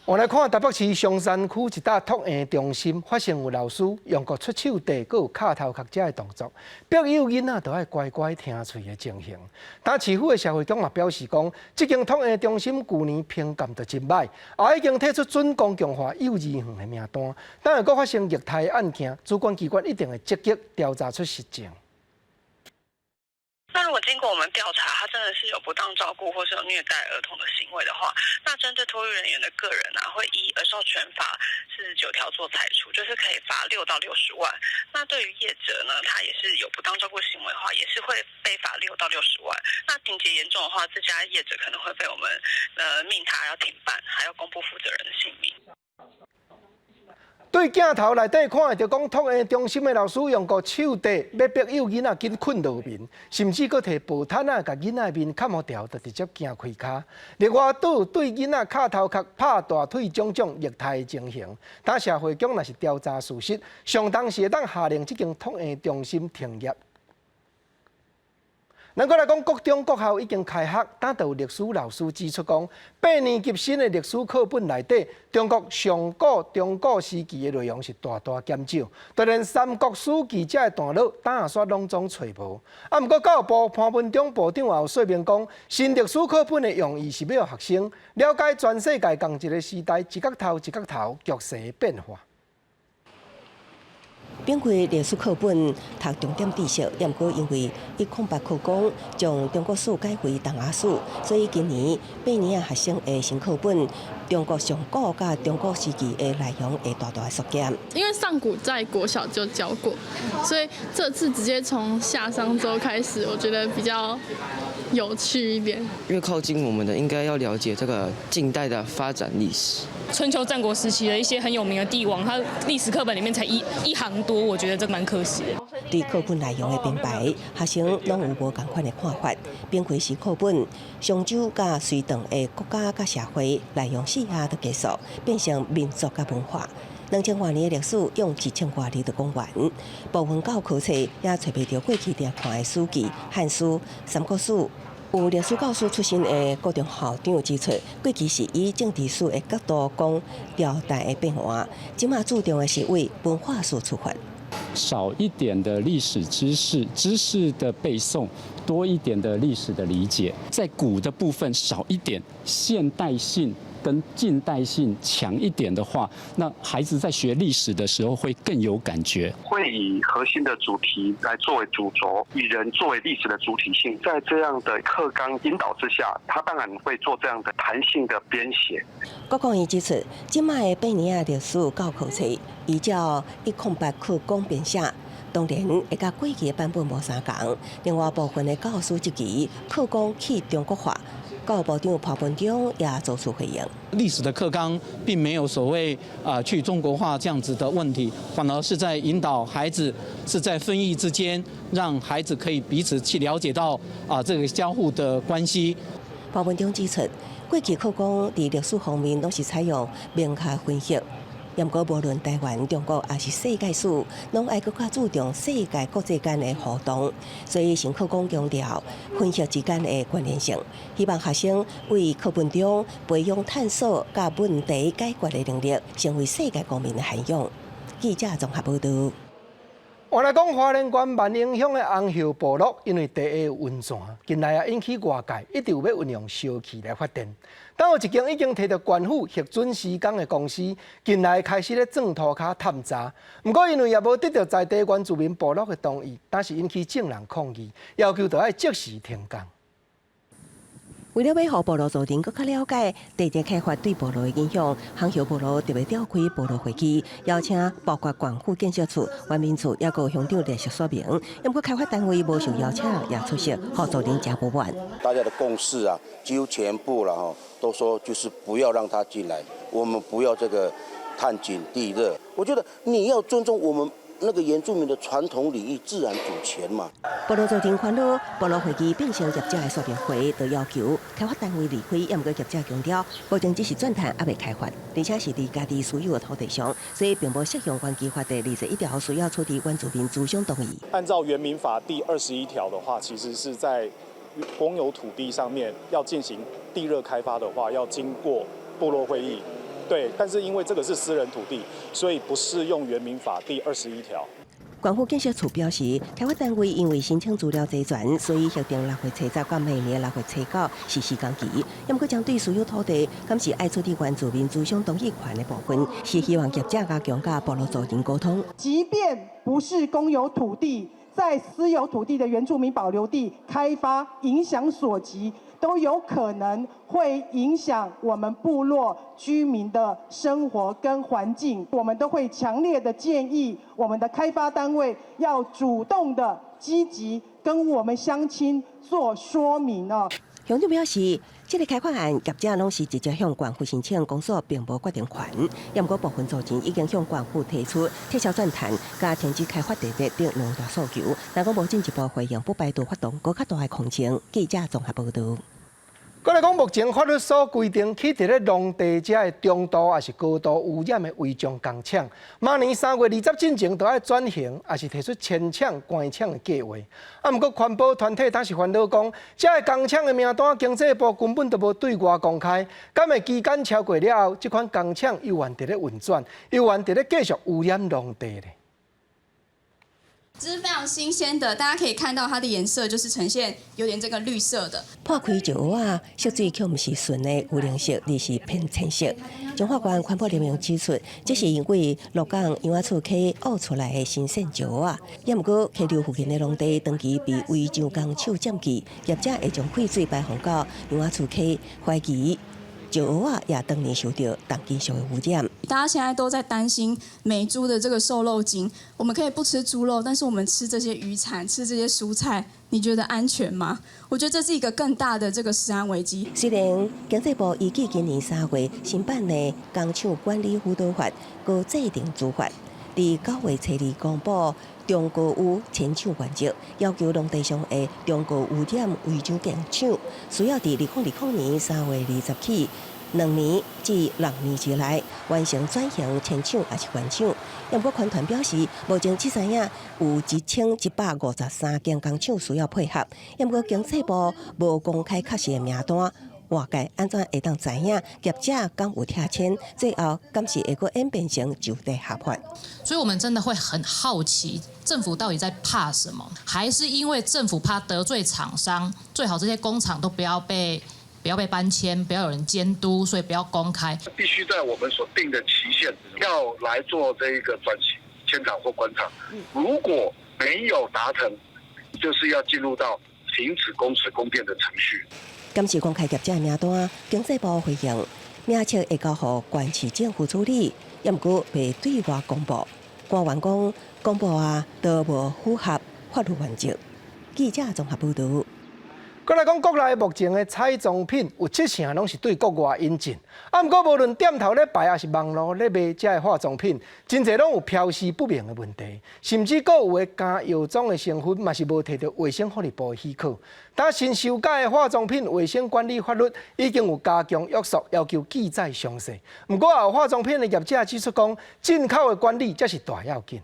我來看台北市松山區一搭托嬰中心發生有老師用過出手地，閣有敲頭殼遮的動作，逼誘囡仔都愛乖乖聽喙的情形。但市府的社會局嘛表示講，這間托嬰中心舊年評鑑就真䆀，也已經提出準公共化幼兒園的名單。但若閣發生虐待案件，主管機關一定會積極調查出實情。那如果經過我們調查，他真的是有不當照顧或是有虐待兒童的行為的話，那針對托育人員的個人啊，會依兒少權法49條做裁處，就是可以罰6到60萬。那對於業者呢，他也是有不當照顧行為的話，也是會被罰6到60萬。那情節嚴重的話，這家業者可能會被我們命他要停辦，還要公布負責人的姓名。對鏡頭內底看會著講，托嬰中心的老師用個手袋欲逼誘囡仔緊睏落眠，甚至閣提薄毯仔共囡仔面冚予牢，就直接行開跤。另外，閣對囡仔敲頭殼、拍大腿種種虐待情形，當社會局若是調查屬實，相當時會當下令這間托嬰中心停業。咱閣來講，國中國校已經開學，但有歷史老師指出講，八年級新的歷史課本內底，中國上古、中古時期的內容是大大減少，就連三國史記這的段落，當下煞攏總揣無。啊，毋過教育部潘文忠部長也有說明講，新歷史課本的用意是欲予學生了解全世界仝一个時代一角頭一角頭局勢的變化。編開歷史課本讀重點知識，也毋過因為108課綱將中國史改為東亞史，所以今年八年仔學生的新課本，中國上古佮中古時期的內容會大大縮減。因為上古在國小就教過，所以這次直接從夏商周開始，我覺得比較有趣一點。越靠近我們的，應該要了解這個近代的發展歷史。春秋戰國時期的一些很有名的帝王，他歷史課本裡面才一行多，我覺得這蠻可惜的。對課本內容的編排，學生攏有無仝款的看法。編開新課本，商周佮隋唐的國家佮社會內容四下都結束，變成民族佮文化。2000外年的歷史，用1000外字就講完。部分教科冊也揣袂著過去定看的史記、漢書、三國史。有歷史教師出身的高中校長指出，過去是以政治史的角度講朝代的變化，這馬注重的是為文化史出發。少一點的歷史知識，知識的背誦，多一點的歷史的理解。在古的部分少一點，現代性跟近代性強一點的話，那孩子在學歷史的時候會更有感覺。會以核心的主題來作為主軸，以人作為歷史的主體性，在這樣的課綱引導之下，他當然會做這樣的彈性的編寫。國光伊指出，這馬的八年仔歷史教科冊依照108課綱編寫，當然會佮過去的版本無相仝。另外部分的教師質疑課綱去中國化。教育部長潘文忠也做出回應。歷史的課綱並沒有所謂啊去中國化這樣子的問題，反而是在引導孩子，是在分異之間，讓孩子可以彼此去了解到啊這個交互的關係。潘文忠指出，過去課綱佇歷史方面攏是採用明確分析。毋過無論台灣、中國抑是世界史，攏愛閣較注重世界國際間的互動，所以新課綱強調分析之間的關聯性，希望學生為課本中培養探索佮問題解決的能力，成為世界公民的涵養。記者綜合報導。換來講，花蓮縣萬榮鄉的紅葉部落，因為地下溫泉，近來也引起外界一直有欲運用燒氣來發電。但有一間已經提著縣府核准施工的公司，近來開始咧鑽塗跤探查。毋過因為也無得著在地原住民部落的同意，但是引起眾人抗議，要求著愛即時停工。為了欲予部落族人閣較了解地熱開發對部落的影響，紅葉部落特別召開部落會議，邀請包括縣府建設處、原民處，抑閣鄉長列席說明。毋過開發單位無受邀請也出席，予族人誠不滿。大家的共識啊，幾乎全部了哈，都說就是不要讓他進來，我們不要這個探井地熱。我覺得你要尊重我們那個原住民的傳統禮儀、自然主權嘛。部落族人煩惱，部落會議變成業者的說明會，就要求開發單位離開。也毋過業者強調，目前只是鑽探，猶未開發，而且是佇家己私有的土地上，所以並無適用原基法第21條，需要取得原住民族長同意。按照原民法第21條的話，其實是在公有土地上面要進行地熱開發的話，要經過部落會議。對，但是因為這個是私人土地，所以不適用原民法第21條。縣府建設處表示，開發單位因為申請資料齊全，所以核定6月70到明年6月9是施工期。毋過針對私有土地，敢是愛取得原住民族長同意權的部分，是希望業者加強佮部落族人溝通。即便不是公有土地，在私有土地的原住民保留地開發，影響所及，都有可能會影響我們部落居民的生活跟環境。我們都會強烈的建議我們的開發單位要主動的積極跟我們鄉親做說明哦。鄉長表示，這个開發案業者攏是直接向縣府申請，公所並無決定權。毋過部分族人已經向縣府提出撤銷轉談、佮停止開發地熱等兩大訴求。若講無進一步回應，不排除發動閣較大的抗爭。記者綜合報導。閣來講，目前法律所規定，起佇咧農地遮的中度抑是高度污染的違章工廠，明年3月20進前就愛轉型，抑是提出遷廠、關廠的計劃。啊，毋過環保團體當時煩惱講，遮个工廠的名單，經濟部根本就無對外公開。敢會期間超過了後，這款工廠猶原佇咧運轉，猶原佇咧繼續污染農地咧。這是非常新鮮的，大家可以看到它的顏色就是呈現有點這個綠色的。破開石蚵仔，色水卻毋是純的牛奶色，而是偏淺色。彰化縣環保聯盟指出，這是因為鹿港洋仔厝溪挖出來的新鮮石蚵仔，也毋過溪流附近的農地長期被違章工廠佔據，業者會將廢水排放到洋仔厝溪，懷疑石蚵仔也當年受到重金屬的污染。大家現在都在擔心美豬的這個瘦肉精，我們可以不吃豬肉，但是我們吃這些魚產、吃這些蔬菜，你覺得安全嗎？我覺得這是一個更大的這個食安危機。雖然經濟部預計今年3月新版的工廠管理輔導法閣制定主法，佇9月初2公布中高污遷廠原則，要求農地上的中高污染違章工廠，需要佇2020年3月20起，2年至6年之內完成轉型遷廠抑是關廠。毋過環團表示，目前只知影有1153間工廠需要配合，毋過經濟部無公開確實的名單。外界按怎會當知影業者敢有拆遷，最後敢是會閣演變成就地合法？所以，我們真的會很好奇，政府到底在怕什麼？還是因為政府怕得罪廠商，最好這些工廠都不要被搬遷，不要有人監督，所以不要公開。必須在我們所定的期限要來做這一個轉型、遷廠或關廠。如果沒有達成，就是要進入到停止供水供電的程序。敢是公開業者的名單，經濟部回應，名冊會交予縣市政府處理，也毋過袂對外公布。官員講，公布啊，都無符合法律原則。記者綜合報導。閣來講，國內目前的彩妝品有七成攏是對國外引進。啊，毋過無論店頭咧擺，抑是網路咧賣，遮的化妝品，真濟攏有標示不明的問題，甚至閣有的加藥妝的成分嘛是無提著衛生福利部的許可。但新修改的化妝品衛生管理法律已經有加強約束，要求記載詳細。毋過，也有化妝品的業者指出講，進口的管理才是大要緊。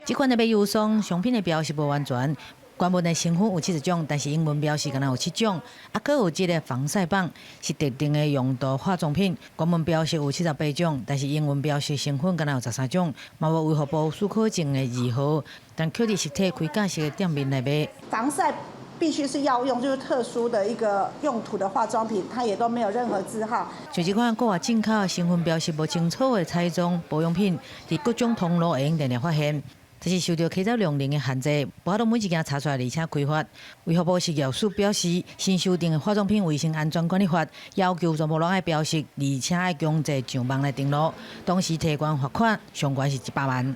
這款的馬油霜商品的標示無完全。原文的成分有70種，但是英文標示干焦有七種。啊，閣有這个防曬棒是特定的用途化妝品，原文標示有78種，但是英文標示成分干焦有13種，嘛無衛福部許可證的字號，但卻佇實體開架式的店面來賣。防曬必須是藥用，就是特殊的一個用途的化妝品，它也都沒有任何字號。像這款國外進口成分標示無清楚的彩妝保養品，佇各種通路會用定定發現。這是受著起早量能的限制，無法度每一件查出來，而且開罰。衛福部食藥署表示，新修訂的化妝品衛生安全管理法要求全部攏愛標示，而且愛強制上網來登錄。同時提懸罰款，上懸是100萬。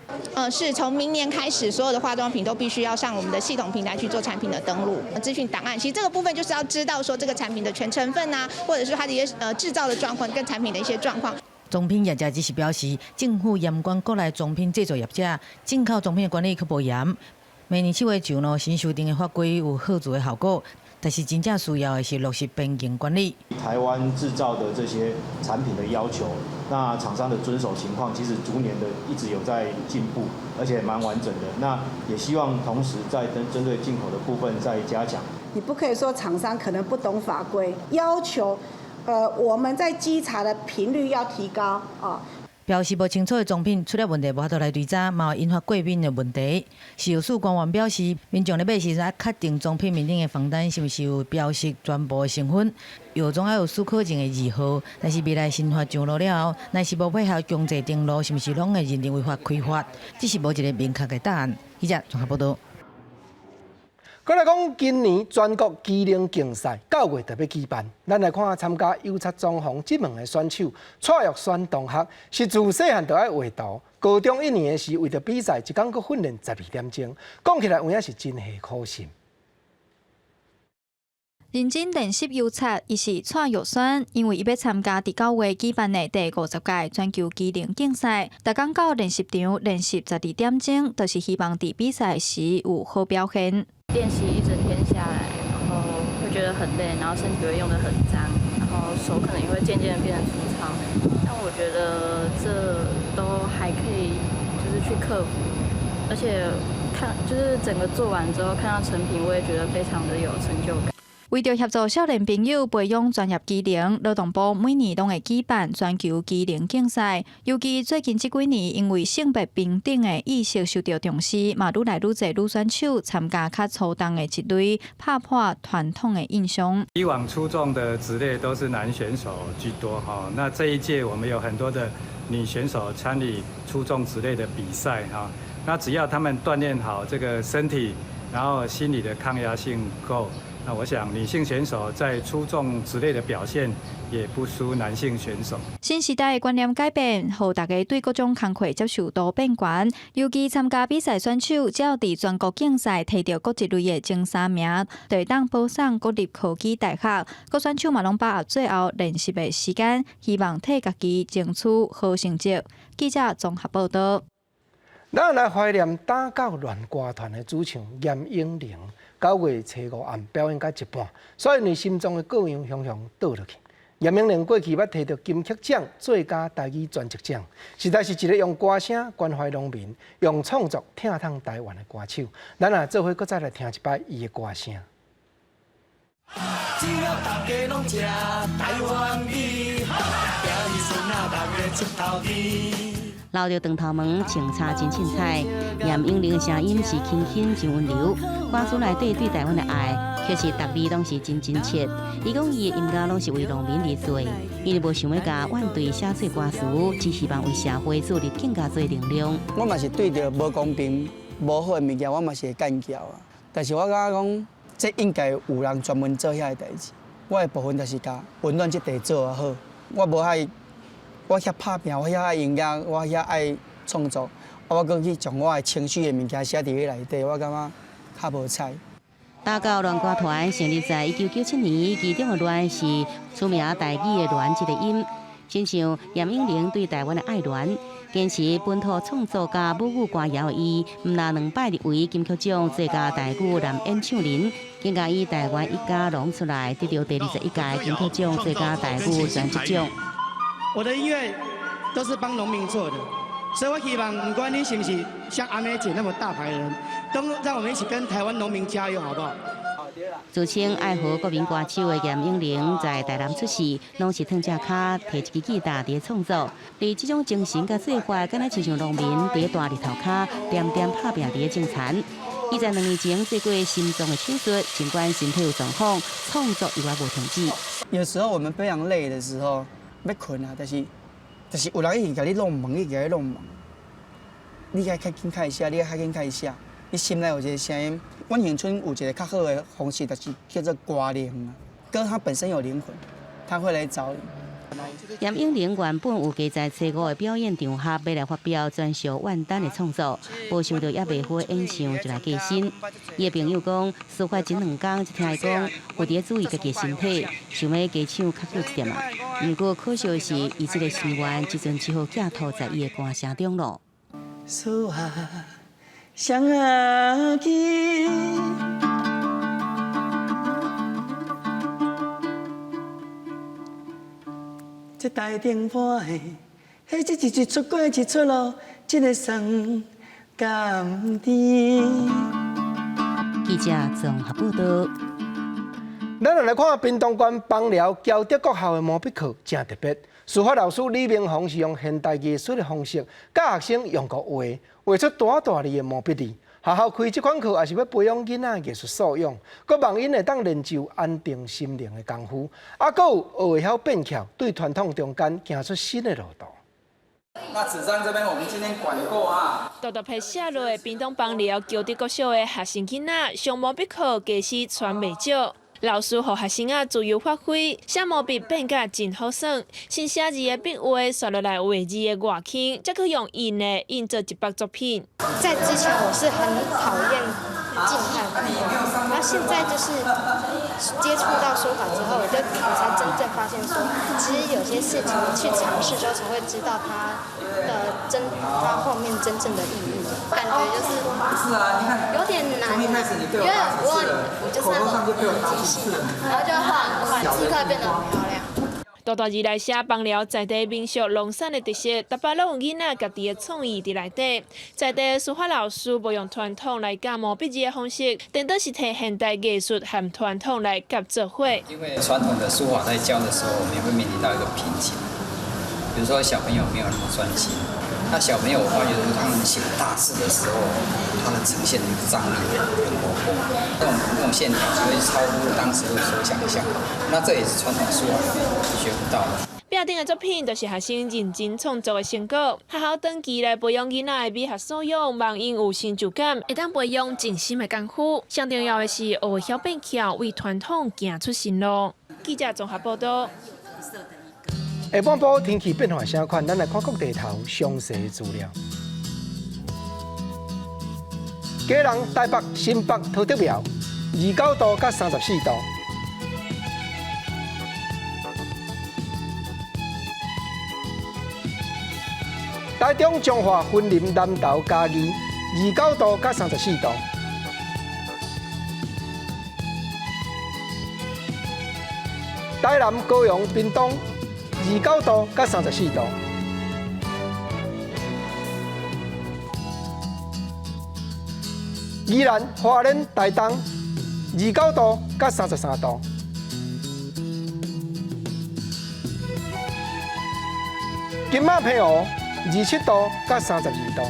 是從明年開始，所有的化妝品都必須要上我們的系統平台去做產品的登錄、資訊檔案。其實這個部分就是要知道說這個產品的全成分啊，或者是它的一些製造的狀況跟產品的一些狀況。妝品業者只是表示，政府嚴管國內妝品製造業者，進口妝品的管理較無嚴。明年7月上路新修訂的法規有嚇阻的效果，但是真正需要的是落實邊境管理。台灣製造的這些產品的要求，那廠商的遵守情況，其實逐年的一直有在進步，而且蠻完整的。那也希望同時在針對進口的部分再加強。你不可以說廠商可能不懂法規要求。我們在稽查的頻率要提高啊。標示無清楚的妝品出了問題，無法度來追查，嘛會引發過敏的問題。食藥署官員表示，民眾咧買時陣愛確定妝品面頂的仿單是毋是有標示全部的成分，藥妝愛有許可證的字號。但是未來新法上路了後，若是無配合強制登錄，是毋是攏會認定違法開罰？這是無一個明確的答案。記者綜合報導。閣來講，今年全國機能競賽9月就欲舉辦，咱來看參加油漆裝潢這門的選手蔡玉軒同學，是自細漢就愛畫圖，高中一年的時為著比賽，一工閣訓練12點鐘，講起來有影是真下苦心。認真練習油漆，伊是蔡玉萱，因為伊欲參加佇9月舉辦的第50屆全球機能競賽，逐工到練習場練習12點鐘，就是希望佇比賽時有好表現。練習一整天下來，然後會覺得很累，然後身體會用得很髒，然後手可能也會漸漸變得粗糙。但我覺得這都還可以，就是去克服，而且看就是整個做完之後看到成品，我也覺得非常的有成就感。為著協助少年朋友培養專業技能，勞動部每年攏會舉辦全球技能競賽。尤其最近這幾年，因為性別平等的意識受到重視，嘛愈來愈濟女選手參加較粗重的一類，拍破傳統的印象。以往出眾的職類都是男選手居多哈，那這一屆我們有很多的女選手參與出眾職類的比賽哈。那只要他們鍛鍊好這個身體，然後心理的抗壓性夠。那我想女性選手在出眾之類的表現也不輸男性選手。新時代的觀念改變，予大家對各種工課接受度變懸。尤其參加比賽選手，只要佇全國競賽提著各一類的前三名，就會當保送國立科技大學。各選手嘛攏把握最後練習的時間，希望替家己爭取好成績。記者綜合報道。咱來懷念打狗戀歌團的主唱嚴詠玲。9月初5暗表演到一半，所以因為心臟的過揚雄雄倒落去。嚴詠玲過去捌提著金曲獎最佳台語專輯獎，實在是一个用歌聲關懷農民、用創作疼痛台灣的歌手。咱啊，做伙閣再來聽一擺伊的歌聲。只要大家攏食台灣味，今日孫仔逐个出頭天。留著長頭毛，穿衫真凊彩。嚴詠玲的聲音是輕輕真溫柔，歌詞內底對台灣的愛，卻是逐字攏是真真切。伊講伊的音樂攏是為農民而做，伊無想欲共樂隊寫做歌詞，只希望為社會注入更加濟能量。我嘛是對著無公平、無好的物件，我嘛是會幹譙啊。但是我感覺講，這應該有人專門做遐个代誌。我的部分就是共溫暖這塊做好。我無愛。我遐拍拚，我遐愛音樂，我遐愛創作，我閣去將我的情緒的物件寫佇彼內底，我感覺較無彩。打狗戀歌團成立在1997年，其中的戀是出名台語的戀這个音，親像嚴詠玲對台灣的愛戀，堅持本土創作佮母語歌謠的伊，毋但兩擺入圍金曲獎最佳台語男演唱人，更加以台灣一家攏出來得著第21屆金曲獎最佳台語專輯獎。我的音樂都是幫農民做的，所以我希望不管你是不是像阿妹姐那麼大牌的人，都讓我們一起跟台灣農民加油，好不好？自稱愛河國民歌手的嚴詠玲，在台南出世，攏是褪隻跤，提一支吉他佇咧創作。佇這種精神佮做法，敢若親像農民佇大日頭跤，恬恬拍拚佇咧種田。伊在2年前做過心臟的手術，儘管身體有狀況，創作猶原無停止。有時候我們非常累的時候，欲睏啊，但是有人一直共你弄門，一直共你弄門，你愛較緊開寫，你愛較緊開寫，你心內有一个聲音。阮恆春有一个較好的方式，就是叫做歌靈啊。歌它本身有靈魂，它會來找你。嚴詠玲原本有計在初五的表演場合，欲來發表專屬萬單的創作，無想著猶未好演唱就來過身。伊的朋友講，事發前兩工才聽伊講，有佇咧注意家己的身體，想欲加唱較久一點仔。毋過可惜的是，伊這个心願，這陣只好寄託在伊的歌聲中咯。相去。這台頂盤的，彼這一出過一出囉，這个酸甘甜。記者綜合報導。咱來看屏東縣枋寮僑德國校的毛筆課誠特別。書法老師李明宏是用現代藝術的方式教學生用國畫，畫出大大字的毛筆字。學校開這款課，也是欲培養囡仔藝術素養，閣望𪜶會當練就安定心靈的功夫。啊，閣有學會曉變巧，對傳統中間行出新的路途。那紙張這邊，我們今天管過啊。獨獨被寫落的屏東枋寮僑德國小的學生囡仔上毛筆課，家私傳袂少。老師予學生仔自由發揮，寫毛筆變甲真好耍。先寫字的筆畫，紲落來畫字的外圈，才閣用印的印做一幅作品。在之前我是很討厭靜態畫畫。那現在就是接觸到書法之後，我才真正發現說，其實有些事情你去嘗試之後，才會知道它的真，它後面真正的意義。感覺就是有點難，因為我就是那種即興，然後就畫很快，字塊變得很漂亮。大大字來寫枋寮在地民俗農產的特色，逐擺攏有囡仔家己的創意佇內底。在地書法老師無用傳統來教毛筆字的方式，顛倒是提現代藝術和傳統來結做伙。因為傳統的書法在教的時候，我們也會面臨到一個瓶頸，比如說小朋友沒有那麼專心。那小朋友我發覺他們寫大字的時候，他的呈現的張力很活潑，那種線條會超乎當時所想象。那這也是傳統書法裡面學不到的。壁頂的作品就是學生認真創作的成果。學校長期來培養囡仔的美學素養，望𪜶有成就感，會當培養靜心的功夫。上重要的是學會曉變巧，為傳統行出新路。記者綜合報道。下半晡天氣變化啥款？咱來看各地頭詳細資料。基隆、台北、新北、桃竹苗，29度到34度。台中、彰化、雲林、南投、嘉義，29度到34度。台南、高雄、屏東，29度到34度。宜蘭、花蓮、台東，29度到33度。金馬澎湖，27度到32度。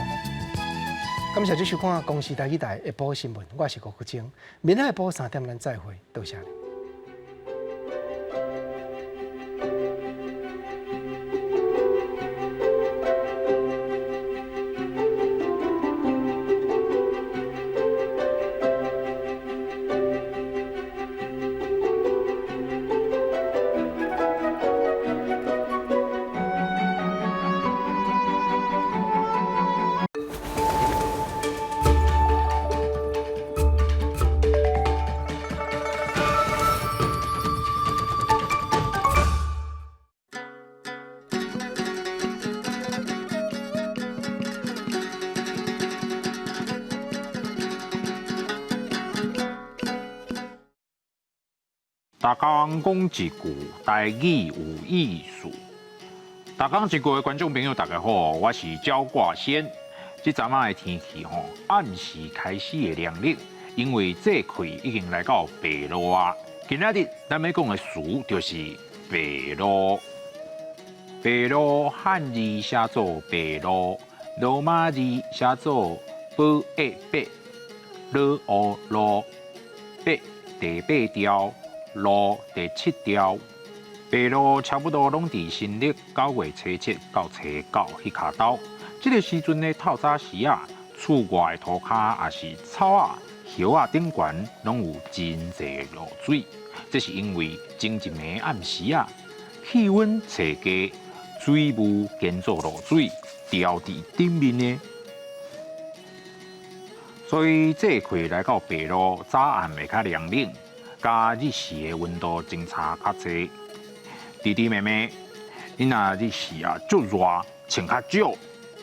感謝你收看《公視台語台》下晡新聞，我是郭國晶。明仔下晡3點咱再會，多謝。逐工講一句台語有意思。逐工一句的觀眾朋友，大家好，我是焦掛先。這陣仔的天氣吼，暗時開始會涼冷，因為這季已經來到白露啊。今仔日咱欲講的詞就是白露。白露漢字寫做白露，羅馬字寫做寶一白，魯烏露，白第八調。露第七條，白露差不多攏佇新曆9月初七到初九彼跤兜。這個時陣的透早時啊，厝外的塗跤也是草仔、葉仔頂懸，攏有真濟露水。這是因為前一暝暗時啊，氣溫驟低，水霧兼做露水，掉佇頂面的。所以這季來到白露，早暗會較涼冷。佮日時的溫度相差較濟，弟弟妹妹，你若日時啊足熱，穿較少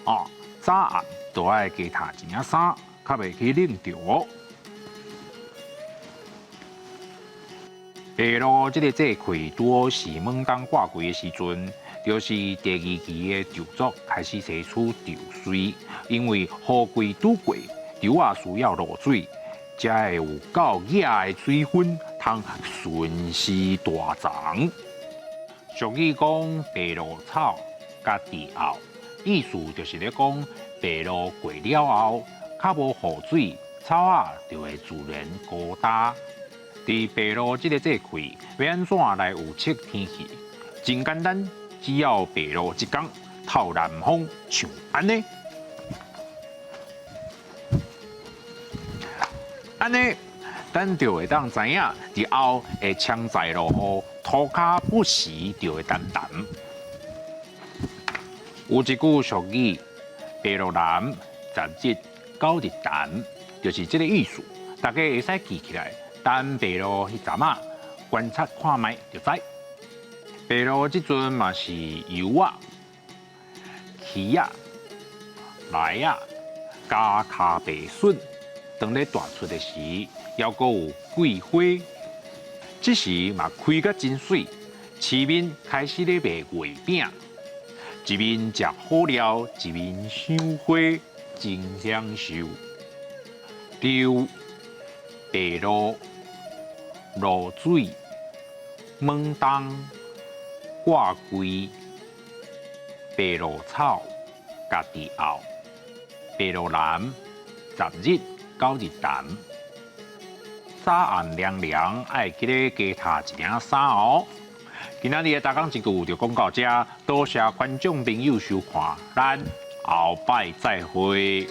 啊，早暗都愛加罩一領衫，較袂去冷著哦。白露這个節氣拄好是猛冬掛季的時陣，就是第二期的稻作開始生出稻穗，因為雨季拄過，稻仔需要露水。才會有夠額的水分，通順勢大長。俗語講白露草佮地後，意思就是咧講白露過了後，較無雨水，草仔就會自然高大。佇白露這個節氣，欲按怎來預測天氣？真簡單，只要白露一工，透南風，像按呢。按呢，咱就會當知影，日後會槍在落雨，塗跤不時就會澹澹。有一句俗語：白露南，十日九日澹，就是這個意思。大家會使記起來，等白露彼陣仔觀察看覓就知。白露這陣嘛是柚仔、柿仔、梨仔佮跤白筍，當咧大出的時，猶閣有桂花，這時嘛開甲真媠，市面開始咧賣月餅，一面食好料，一面賞花，真享受。秋、白露、露水、猛冬、掛櫃、白露草、家己後、白露南、十日、九日潭。早暗涼涼，愛記得加疊一領衫哦。今仔日的逐工一句就講到這，多謝觀眾朋友收看，咱後擺再會。